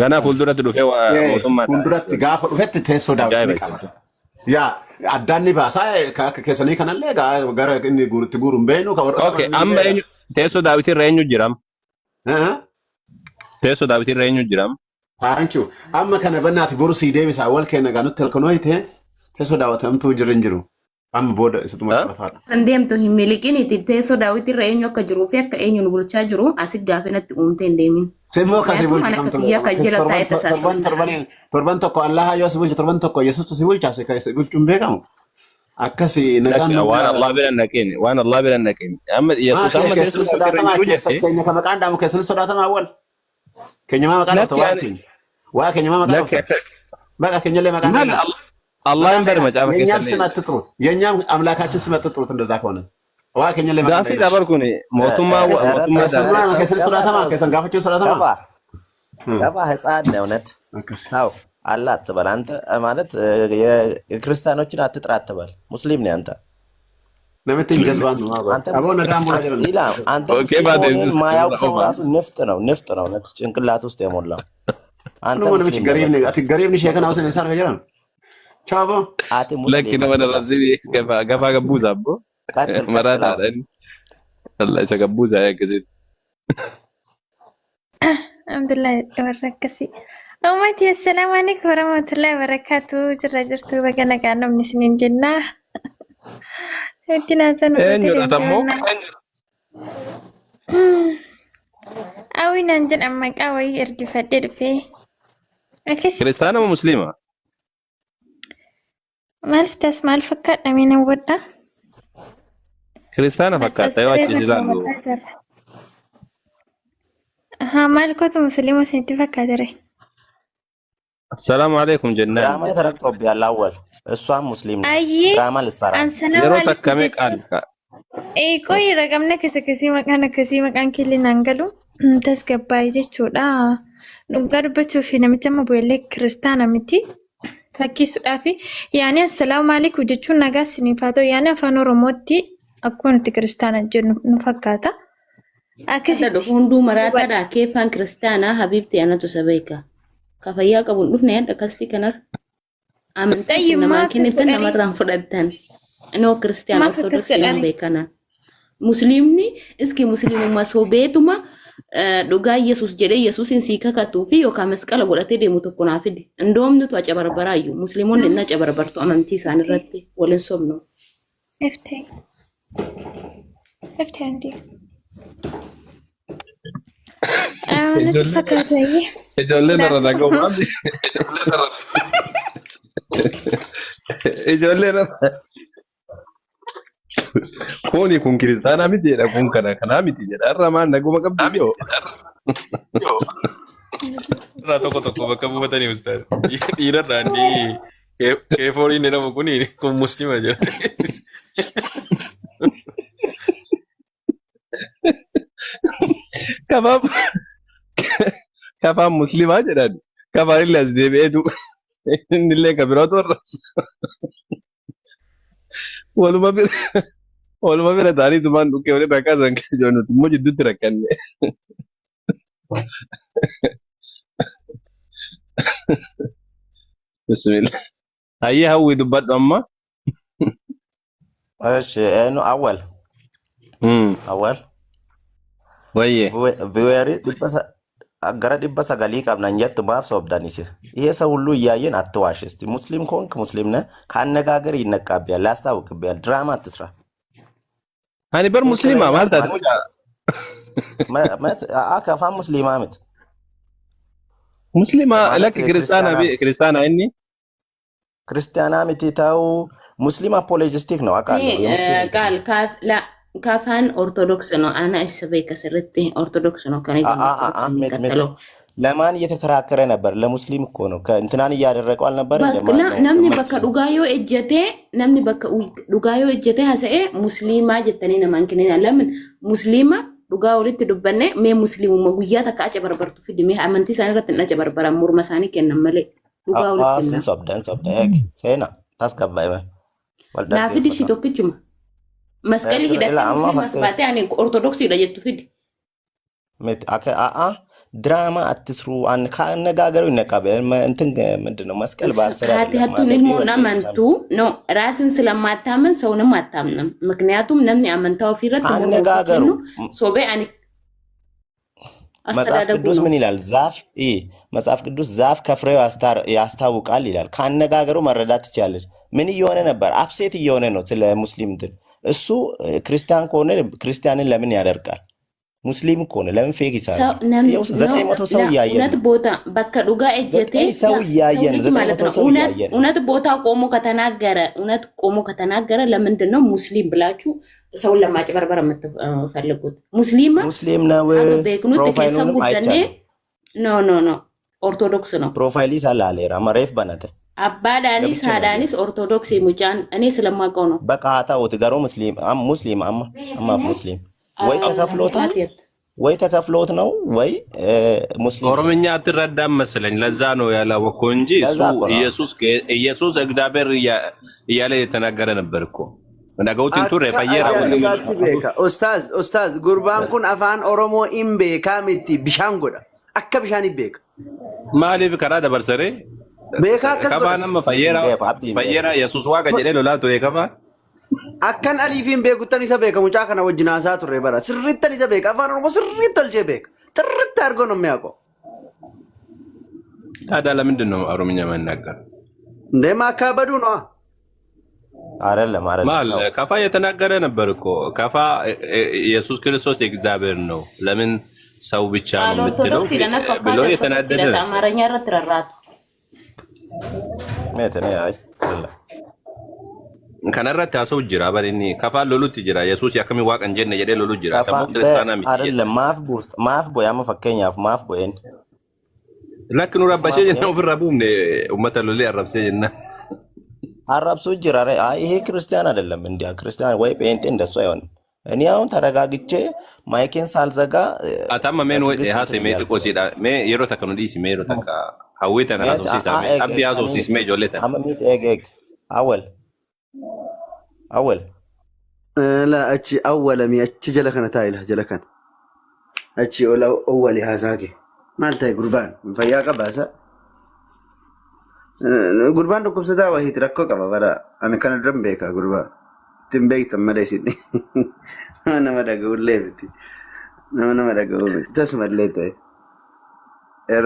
Ganaa fuulduratti dhufee waa mootummaa ta'a Fuulduratti jechuudha. gaafa dhufetti teessoo Daawit ni Ajaa'iba qabata. jechuudha. Yaa addaan ni baasaa, akka keessanii kanallee gara inni guurutti guuru hin beeknu, ka warra Okay, amanan ni amma beeka. eenyu teessoo Daawit irra eenyu jira? Teessoo Daawit irra eenyu jira? Thank you. Amma kana bannaati boru sii deebisa, awwal keenya gaa nutti halkanoo hite teessoo daawwatamtuu jirri hin jiru. Amma booda isatuma qabataadha. Kan deemtu hin miliqiniiti, teessoo Daawit irra eenyu akka jiruu fi akka eenyu nu bulchaa jiru asit gaafii natti uumtee hin deemin. Simmoo kasi Kanaafuu bulchu mana akka kamtu kiyyaa kan jala torban taa'ee tasaa torban torban torban tokko Allaha yoo si bulche, torban tokko Yesuustu si bulcha, si bulchuun beekamu. Akkasi nagaan Lakki, nu waan Allah bira hin dhaqin, waan Allah bira hin dhaqin. Amma Maa Yesuus amma teessoo keessan Daawit irra hin sodaatamaa jiru keessa jette. keenya ka maqaan dhaamu keessan sodaatamaa awwal. Keenya maa maqaa Lakki dhoofta waa ani keenya. Waa keenya maa maqaa lakki dhoofta. akka Maqaa keenyallee maqaan maal dhahina. Allah hin bari macaafa የእኛም keessan ስም አትጥሩት፣ የእኛም አምላካችን ስም አትጥሩት። እንደዛ ከሆነ ዋ keenya illee maqaan Gaafii dhahina. dabar kun mootummaa mootummaa Keessan Daawit. keessan sodaatamaa keessan gaafachuun sodaatamaa. ገፋ ገፋ ህፃን ነህ እውነት Akkas. ታው አላ አትበል አንተ ማለት የክርስቲያኖችን አትጥራ አትበል። ሙስሊም ነህ አንተ። Namitti hin jazbaan nu maa አንተ aboo nagaan bulaa jedhan. ሌላ አንተ Okay, ሙስሊም baate መሆንህን ማያውቅ ሰው ofa. ራሱ ንፍጥ ነው፣ ንፍጥ ነው እውነት ጭንቅላት ውስጥ የሞላው አንተ Numa namichi ሙስሊም ነህ። gariifni በቃ ati gariifni ishee kana osoo hin sarfe jedhan. Chao aboo. አቲ Lakki ሙስሊም nama አትጥራ። dabarsini gafaa gafaa gabbuusa abbo. ቀጥል ቀጥል። አሁን Maraataadha inni. Allah isa gabbuusa akkasitti. Alhamdulillah warra akkasii. Uummati, assalaamu alaikum warahmatullahi wabarakatuh. Jirra jirtu, baga nagaan namni isiniin jenna. Itti naasaan gootee Eenyudha deemte tammoo? mannaa. Awwi naan jedhan, maqaa wayii ergifadhee dhufee. Akkasi Kiristaana moo Musliima? maal tas maal fakkaadha mee nan wadha. Kiristaana fakkaata yoo achi Siree ilaallu. hawwataa jira. Haa, maal kootu musliima isinitti fakkaate ree? Assalaamu alaikum jennaan. ድራማ ተረግጦብሃል አወል። እሷም ሙስሊም ናት። Ayyee ድራማ ልትሰራ ነው። an salaamu Yeroo alaikum takka meeqaan jechuun Qoyi raqamni akkas akkasii maqaan akkasii maqaan keellee naan galu tasgabbaa'ee jechuudha. Dhugaa dubbachuuf namicha amma bu'ellee kiristaana miti. Fakkeessuudhaaf yaani assalaamu alaikum jechuun nagaa isiniif haa ta'u yaani afaan Oromootti akkuma nuti kiristaana jennu nu fakkaata. Hadha Akkasitti dhufu hunduu hubadha. maraataadha. Keeffaan kiristaanaa habiibti anatu isa beeka. Ka fayyaa qabu hin dhufne hadha akkasitti kanarra. Amantaa isin Xayyi maa namaan akkas kennitan godhanii? namarraan fudhattan. Noo kiristiyaan Maaf akkas ortodoksii nan godhanii? beekana. Musliimni iski musliimummaa sobeetuma dhugaa Yesuus jedhee Yesuusin sii kakatuu fi yookaan masqala godhatee deemu tokko naa fidi. Indoomnitu acabarbaraayyuu. Musliimonni inni acabarbartu amantii isaan irratti wal hin sobnu. Eftee. Eftee anti. Natti Ijoollee fakkaata iyyee. ijoolleen irra Kanaafuu dhaga'u maali? Ijoolleen irra kuni kun kiristaanaa miti jedha kun kana kanaa miti jedha irra maal naguma qabdi yoo. Irraa tokko tokko bakka buufatanii ustaaz. Dhiirarraa inni keefooriin jedhamu kun kun muslima jedha. Kafaan kafaan muslimaa jedhan kafaan illee as deebi'eetu inni illee ka biraatu warras waluma bira waluma bira ta'anii tumaan dhukkee walirraa kaasan kan jiru nuti immoo jidduutti rakkanne. Bismillah. Hayyee hawwii dubbadhu amma. እሺ enu awwal awwal Wayyee. ቪዌሪ gara 900 qabna hin jettu maaf sobdan isi ይሄ ሰው ሁሉ እያየን አትዋሽ። እስቲ ሙስሊም ከሆንክ ሙስሊም ነህ፣ ከአነጋገር ይነቃብያል፣ ያስታውቅብያል። ድራማ አትስራ። Ani bar musliimaa ትክክለኛ maal taate ማለት mucaa? ከፋ ሙስሊማ ምት Musliimaa ማለት lakki kiristaanaa ክርስቲያና bi ምት kiristaanaa inni. ክርስቲያና ምት ተው። ሙስሊም አፖሎጂስቲክ ነው አውቃለሁ። የሙስሊም እንትን Qaal kaaf la kaafaan ortodoks ነው ana isa beeka sirriitti ortodoks ነው kan eegamu ortodoks ምት ምት የሚከተለው ለማን እየተከራከረ ነበር? ለሙስሊም እኮ ነው። ከእንትናን እያደረቀው አልነበር እንደ Bakka ማን ነው namni bakka ገመቹ dhugaa yoo ejjete namni bakka dhugaa yoo ejjete haasa'e musliimaa jettanii namaan kennina. Lamin musliima dhugaa walitti dubbanne mee musliimummaa guyyaa takka aca barbartu fidi mee amantii isaanii irratti hin aca barbaran morma isaanii kennan malee dhugaa walitti እሱን himna. ሶብደን ሶብደ ኤግ ሴና ታስገባይ Naa fidi ishii ወልደጌፈታ tokkichuma. Masqalii ila hidhattee amma musliimas fakkee baatee ani ortodoksiidha jettu fidi. ምት አከ አአ ድራማ አትስሩ። አን ከአነጋገሩ ይነቃበል እንትን ምንድን ነው መስቀል በአስር Haati አይደለም hattuun ማለት ilmoon ወልደጌ amantuu no raasin ስለማታምን ሰውንም አታምንም። ምክንያቱም namni amantaa ofii irratti morma ofii ከአነጋገሩ kennu sobee ani መጽሐፍ አስተዳደጉ ቅዱስ ነው። ምን ይላል? ዛፍ ይህ መጽሐፍ ቅዱስ ዛፍ ከፍሬው ያስታውቃል ይላል። ከአነጋገሩ መረዳት ትችላለች። ምን እየሆነ ነበር? አፕሴት እየሆነ ነው ስለ ሙስሊም እንትን። እሱ ክርስቲያን ከሆነ ክርስቲያንን ለምን ያደርቃል? ሙስሊም ከሆነ ለምን ፌክ ሰው ይሰራል? namni ይኸው no 900 ሰው ላ እያየ እውነት ነው። ቦታ bakka dhugaa ejjetee ዘጠኝ ሰው ላ ሰው እያየ ነው። ልጅ ዘጠኝ ማለት መቶ ነው ሰው እውነት እያየ ነው። እውነት ቦታ ቆሞ ከተናገረ እውነት ቆሞ ከተናገረ ለምንድን ነው ሙስሊም ብላችሁ ሰውን ለማጭበርበር የምትፈልጉት? ሙስሊማ ሙስሊም ነው። haga beeknutti keessa ፕሮፋይሉንም guddannee አይቻለሁ። no no no ኦርቶዶክስ ነው። ፕሮፋይል ይሳላል መሬፍ በነተ አባዳኒስ ገብቼ ነው haadhaanis ኦርቶዶክስ mucaan እኔ ስለማውቀው ነው። በቃ ተውት። ገሩ ሙስሊም ሙስሊም አማ አማፍ ሙስሊም ወይ ተከፍሎታል አትየት ወይ ተከፍሎት ነው ወይ ሙስሊም ነው። ኦሮምኛ አትረዳም መሰለኝ። ለዛ ነው ያላወቅከው እንጂ እሱ ለዛ እኮ ነው። ኢየሱስ ኢየሱስ እግዚአብሔር እያለ የተናገረ ነበር እኮ dhaga'uutiin turre Akka fayyeera wanni ajaa'ibaatti beeka. Ustaaz, ustaaz, gurbaan kun afaan Oromoo hin beekaa miti bishaan godha. Akka bishaan hin beeka. Maaliif karaa dabarsare Beekaa akkas kafaa godha. nama fayyeera Hin beeku abdii hin beeku. fayyeera Yesuus waaqa jedhee lolaa ture kafaa Akkan aliif hin beekuttan isa beeka mucaa kana wajjin haasaa turre bara. Sirriittan isa beeka. Afaan Oromoo sirriitti tolchee beeka. Sirriitti argoo namni haaqo. ታዲያ ለምንድን ነው ኦሮምኛ የማይናገር? Ndeema akka baduu no'a. አይደለም አይደለም ማል ተው። ከፋ የተናገረ ነበር እኮ ከፋ ኢየሱስ ክርስቶስ የእግዚአብሔር ነው ለምን ሰው ብቻ ቃል ነው የምትለው ኦርቶዶክስ ለነ ብሎ fakkaata ኦርቶዶክስ የተናደደ ለተ ነበር። አማርኛ irratti rarraatu. Meet እኔ አይ አይደለም Kanarratti haasa'u jira barinni kafaan lolutti jira Yesuus akkamiin waaqa hin jenne jedhee lolu jira ከፋ tammoo kiristaanaa miti jedhe. አይደለም ማፍ ቡስጥ ማፍ ቦይ አመ fakkeenyaaf maaf bo'een Lakki nu rabbashee ofumaa jenna bo'een ofirraa buufne uummata lolee arrabsee jenna. አራብሶ ጅራ አይ ይሄ ክርስቲያን አይደለም። እንዲያ ክርስቲያን ወይ ጴንጤ እንደሱ አይሆንም። እኔ አሁን ተረጋግቼ ማይኬን ሳልዘጋ Atamma mee nu በትዕግስት haasa'e እንትን mee እያልኩ xiqqoo ነው። siidha mee yeroo takka nu dhiisi mee yeroo takka hawwii tana ሜት haasofsiisaa mee abdii haasofsiis mee ijoollee tana. አመ ሚት ኤግ ኤግ አወል አወል La achi awwalami achi jala kana taa'ila jala kana. Achi ol awwali haasaa kee. Maal ta'e gurbaan fayyaa qabaasa. Gurbaan dhukkubsataa wahiiti rakkoo qaba bara. Ani kana dura hin beeka gurbaa. Ittiin beektan malee isin. Nama nama dhaga'ullee miti. Nama nama dhaga'uu miti. Tasumallee ta'e.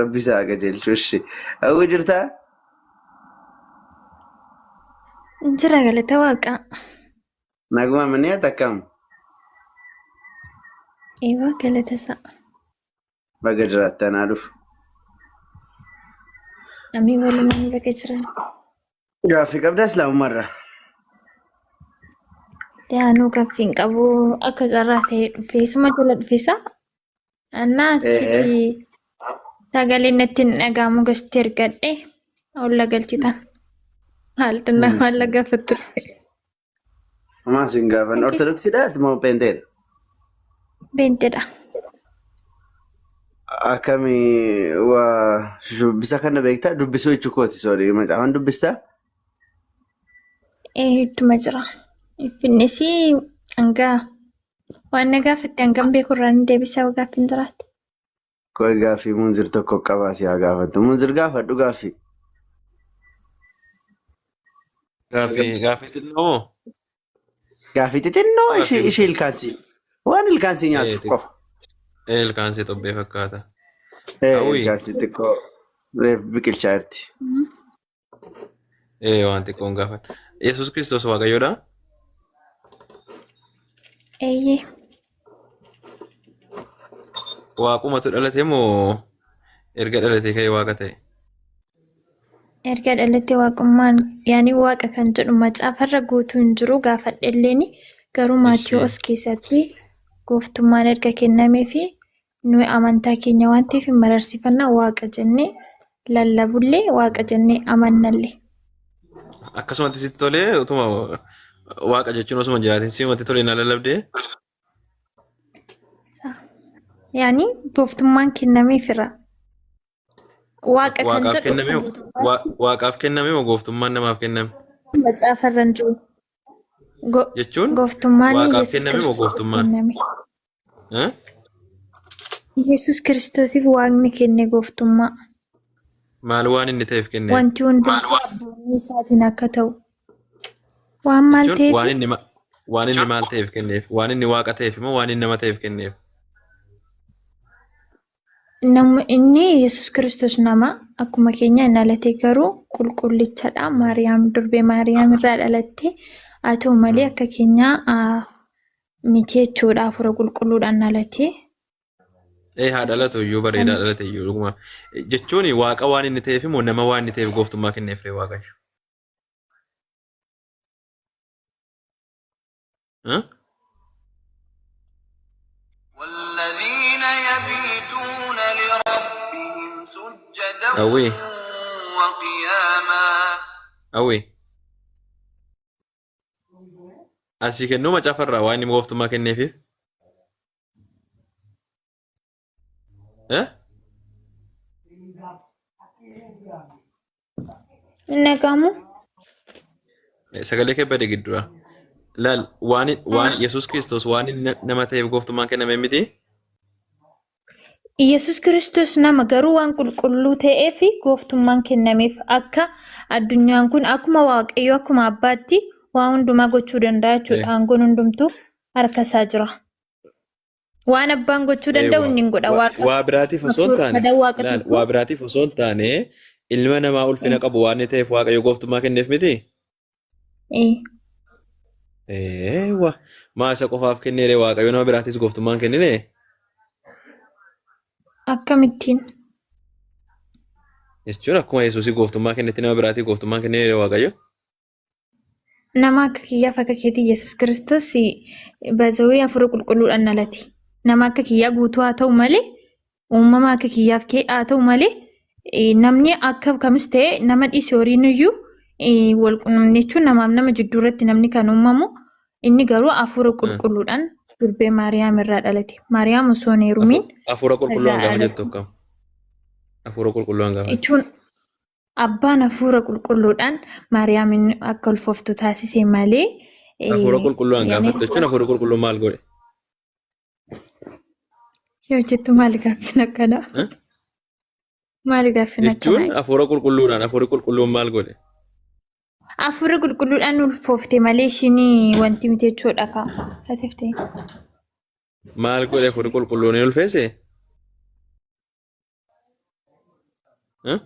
Rabbi isaa qajeelchu ishee. Hawwi jirtaa? Jira galata waaqaa. Naguma manni akkam? Eewwa galata isaa. Baga jiraattan haa dhufu. Amii walumaan baga jiran. Gaaffii qabdaa islaamummaarraa? Yaanuu gaaffii hin qabu akka carraa ta'ee dhufee suma jala dhufeessa. Annaa achitti sagaleen natti hin dhaga'amu gosti ergadhe olla galchitan. Maaltu maal gaafattu? Maal sin gaafan? Akkas Ortodoksiidha moo Pheenxeedha? Pheenxeedha. Akkami waa shubbisa kana beektaa? Dubbisuu jechuu kooti sorry macaafan dubbistaa? Hedduma jira. Finnis hanga waan na gaafatte hangam beeku irraa ni deebisa gaaffiin jiraate. Koi gaaffii Munzir tokko qabaa si haa gaafattu. Munzir gaafadhu gaaffii. Gaaffii gaaffii xinnoo moo? Gaaffii xixinnoo Gaaffii ishee ilkaansii. Waan ilkaansii nyaatu qofa. Ilkaansii xobbee fakkaata. Hawwi Ilkaansii xiqqoo reef biqilchaa jirti. waan xiqqoon gaafadha. Yesuus Kiristoos Waaqayyoodha? Eeyyee. Waaqumatu dhalate moo erga dhalatee ka'ee waaqa ta'e? Erga dhalate waaqummaan yaani waaqa kan jedhu macaafarra guutuu hin jiru gaafadhelleeni garuu Ishee. Maatiyoos keessatti gooftummaan erga kennamee fi nuyi amantaa keenya waan ta'eef hin mararsiifannaa waaqa jennee lallabullee waaqa jennee amannallee. Akkasumatti sitti tolee utuma waaqa jechuun osuma hin jiraatin siumatti tolee na lallabdee? Yaani gooftummaan kennameefira. Waaqa kan Waaqaaf jedhu kenname guutummaatti waaqaaf kenname moo gooftummaan namaaf kenname? macaafarra hin jiru. Jechuun Gooftummaan waaqaaf Yesuus kenname moo Kiristoosiif gooftummaan? kenname. Eh? Yesuus Kiristoosiif waaqni kenne gooftummaa. Maal waan inni ta'eef kenneef? Wanti hundumtuu abboommii isaatiin akka ta'u. Waan maal Jechuun waan ta'eef inni waan inni maal ta'eef kenneef? Waan inni waaqa ta'eef moo waan inni nama ta'eef kenneef? Inni Yesuus Kiristoos nama akkuma keenya hin dhalate garuu qulqullichadha. Maariyaam durbee Maariyaam irraa dhalatte haa ta'u malee akka keenya miti jechuudha. Hafuura qulqulluudhaan dhalate. Ee haa dhalatu iyyuu bareedaa dhalate iyyuu dhuguma. Jechuun waaqa waan inni ta'eef moo nama waan inni ta'eef gooftummaa kenneef ree Waaqayyo? Eh? والذين يبيتون لربهم سجدا Hawwii وقياما hawwii asii kennuu macaafarraa waan inni gooftummaa kenneefiif? Eh? Inni dhaga'amu? Sagalee kee bade giddura. Laal waan waan Yesuus Kiristoos waan inni nama ta'eef gooftummaan kenname miti. Yesuus Kiristoos nama garuu waan qulqulluu ta'eef gooftummaan kennameef akka addunyaan kun akkuma Waaqayyo akkuma abbaatti waa hundumaa gochuu danda'a jechuudha. Aangoon hundumtuu harka isaa jira. Waan abbaan gochuu danda'u inni hin godha. Waaqa Waa biraatiif osoo hin taane madaa waaqa laal tokko waa biraatiif osoo hin taane ilma namaa ulfina qabu waan inni ta'eef Waaqayyo gooftummaa kenneef miti. Eewwa maa isa qofaaf kenneere Waaqayyo nama biraatis gooftummaan kennine? Akkamittiin? Jechuun akkuma Yesuusii gooftummaa kennetti nama biraatii gooftummaan kenneere Waaqayyo. Nama akka kiyyaaf akka keetii Yesuus Kiristoos bazawii hafuura qulqulluudhaan dhalate. Nama akka kiyyaa guutuu haa ta'u malee uumama akka kiyyaaf kee haa ta'u malee namni akka kamis ta'e nama dhiise horiin iyyuu Wal qunnamtii jechuun namaaf nama jidduu irratti namni kan uumamu inni garuu hafuura qulqulluudhaan durbee Maariyaam irraa dhalate. Maariyaam osoo hin heerumiin Hafuura qulqulluu irraa gaafa dhalate. jettu akkam? Hafuura qulqulluu gaafa jettu. Jechuun abbaan hafuura qulqulluudhaan Maariyaamin akka ulfooftu taasise malee Hafuura qulqulluu yaani gaafattu jechuun hafuura qulqulluu maal godhe? Yoo jettu maali gaaffiin akkanaa? Eh? Maali gaaffiin Jechuun akkanaa? hafuura qulqulluudhaan hafuurri qulqulluun maal godhe? Hafuura qulqulluudhaan ulfoofte malee ishiin wanti miti jechuudha kaa. Tateefte. Maal godhe hafuurri qulqulluun hin ulfeesse? Eh?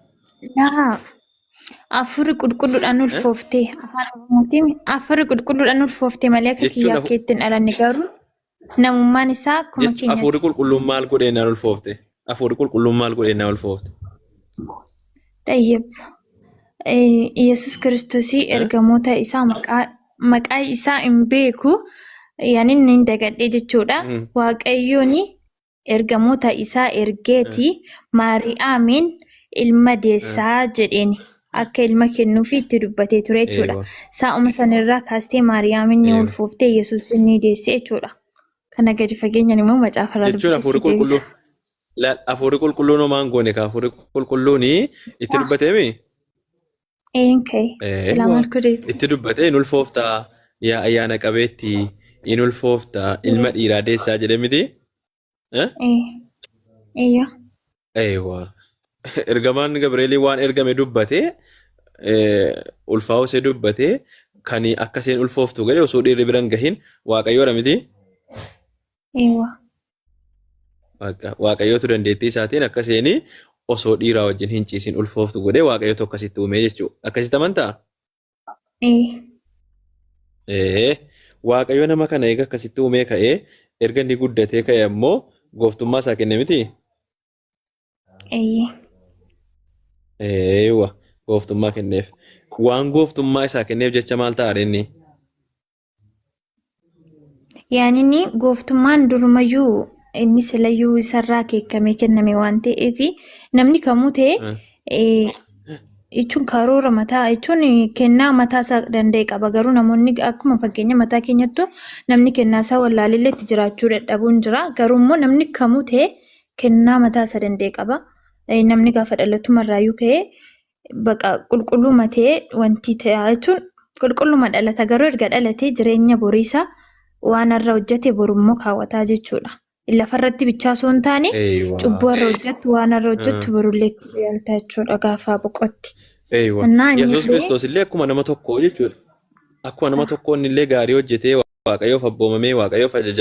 Laa. Hafuurri qulqulluudhaan ulfoofte afaan Oromootiin hafuurri qulqulluudhaan ulfoofte malee akka Jechuun kiyyaaf keetti hin dhalanne garuu namummaan isaa akkuma Jechuun keenyatti. hafuurri qulqulluun maal godhee naan ulfoofte? Hafuurri qulqulluun maal godhee naan ulfoofte? Xayyib. Yesuus Kiristoosii Eh? ergamoota isaa maqaa isaa hin beeku yani inni hin dagadhe jechuudha. Waaqayyoon ergamoota isaa ergeeti Maariyaamiin ilma deessaa jedheen akka ilma kennuufi itti dubbatee ture jechuudha. Eewa. Saa'uma sanirraa kaastee Maariyaamiin ni Eewa. ulfooftee Yesuus ni deesse jechuudha. Kana gadi fageenyaan immoo macaafa irraa Jechuun dubbisee hafuurri si deebisa. qulqulluu laal hafuurri qulqulluun homaa hin goone ka hafuurri qulqulluun itti dubbateemi? Een ka'e. Silaa Eewa. maal godheeti? Itti dubbatee hin ulfooftaa yaa ayyaana qabeetti hin ulfooftaa ilma dhiiraa deessaa jedhe miti? Eh? Ee. Eeyyo. Eewa. Ergamaan Gabri'eelii waan ergame dubbatee ulfaa'uu ishee dubbatee kan akka isheen ulfooftu godhe osoo dhiirri bira hin gahin Waaqayyoodha miti? Eewa. Waaqa- Waaqayyootu dandeettii isaatiin akka isheen osoo dhiiraa wajjin hin ciisin ulfooftu godhee Waaqayyootu akkasitti uumee jechuudha. Akkasitti amantaa? Ee. Ee. Waaqayyo nama kana eega akkasitti uumee ka'ee erga inni guddatee ka'e ammoo gooftummaa isaa kenne miti? Eeyyee. Eewa gooftummaa kenneef. Waan gooftummaa isaa kenneef jecha maal ta'a inni? Yaani inni gooftummaan durumayyuu inni silayyuu isarraa keekkamee kenname waan ta'eef namni kamuu ta'e jechuun karoora mataa jechuun kennaa mataa isaa danda'e qaba. Garuu namoonni akkuma fakkeenya mataa keenyattu namni kennaa isaa wallaalellee itti jiraachuu dadhabuun jira. Garuu immoo namni kamuu ta'e kennaa mataa isaa danda'e qaba. Namni gaafa dhalatu marraayyuu ka'ee baqa qulqulluma ta'ee wanti ta'a jechuun qulqulluma dhalata garuu erga dhalatee jireenya boriisaa waan har'a hojjete borummoo kaawwataa jechuudha. Lafarratti bichaa osoo hin taane Eeywa. cubbuu har'a hojjettu waan har'a hojjettu borullee itti yaalta jechuudha gaafa boqotti. Eeywa. Innaa inni Yesuus illee Kiristoos illee akkuma nama tokkoo jechuudha. Akkuma nama tokkoo inni illee gaarii hojjetee Waaqayyoof abboomamee Waaqayyoof ajajamee.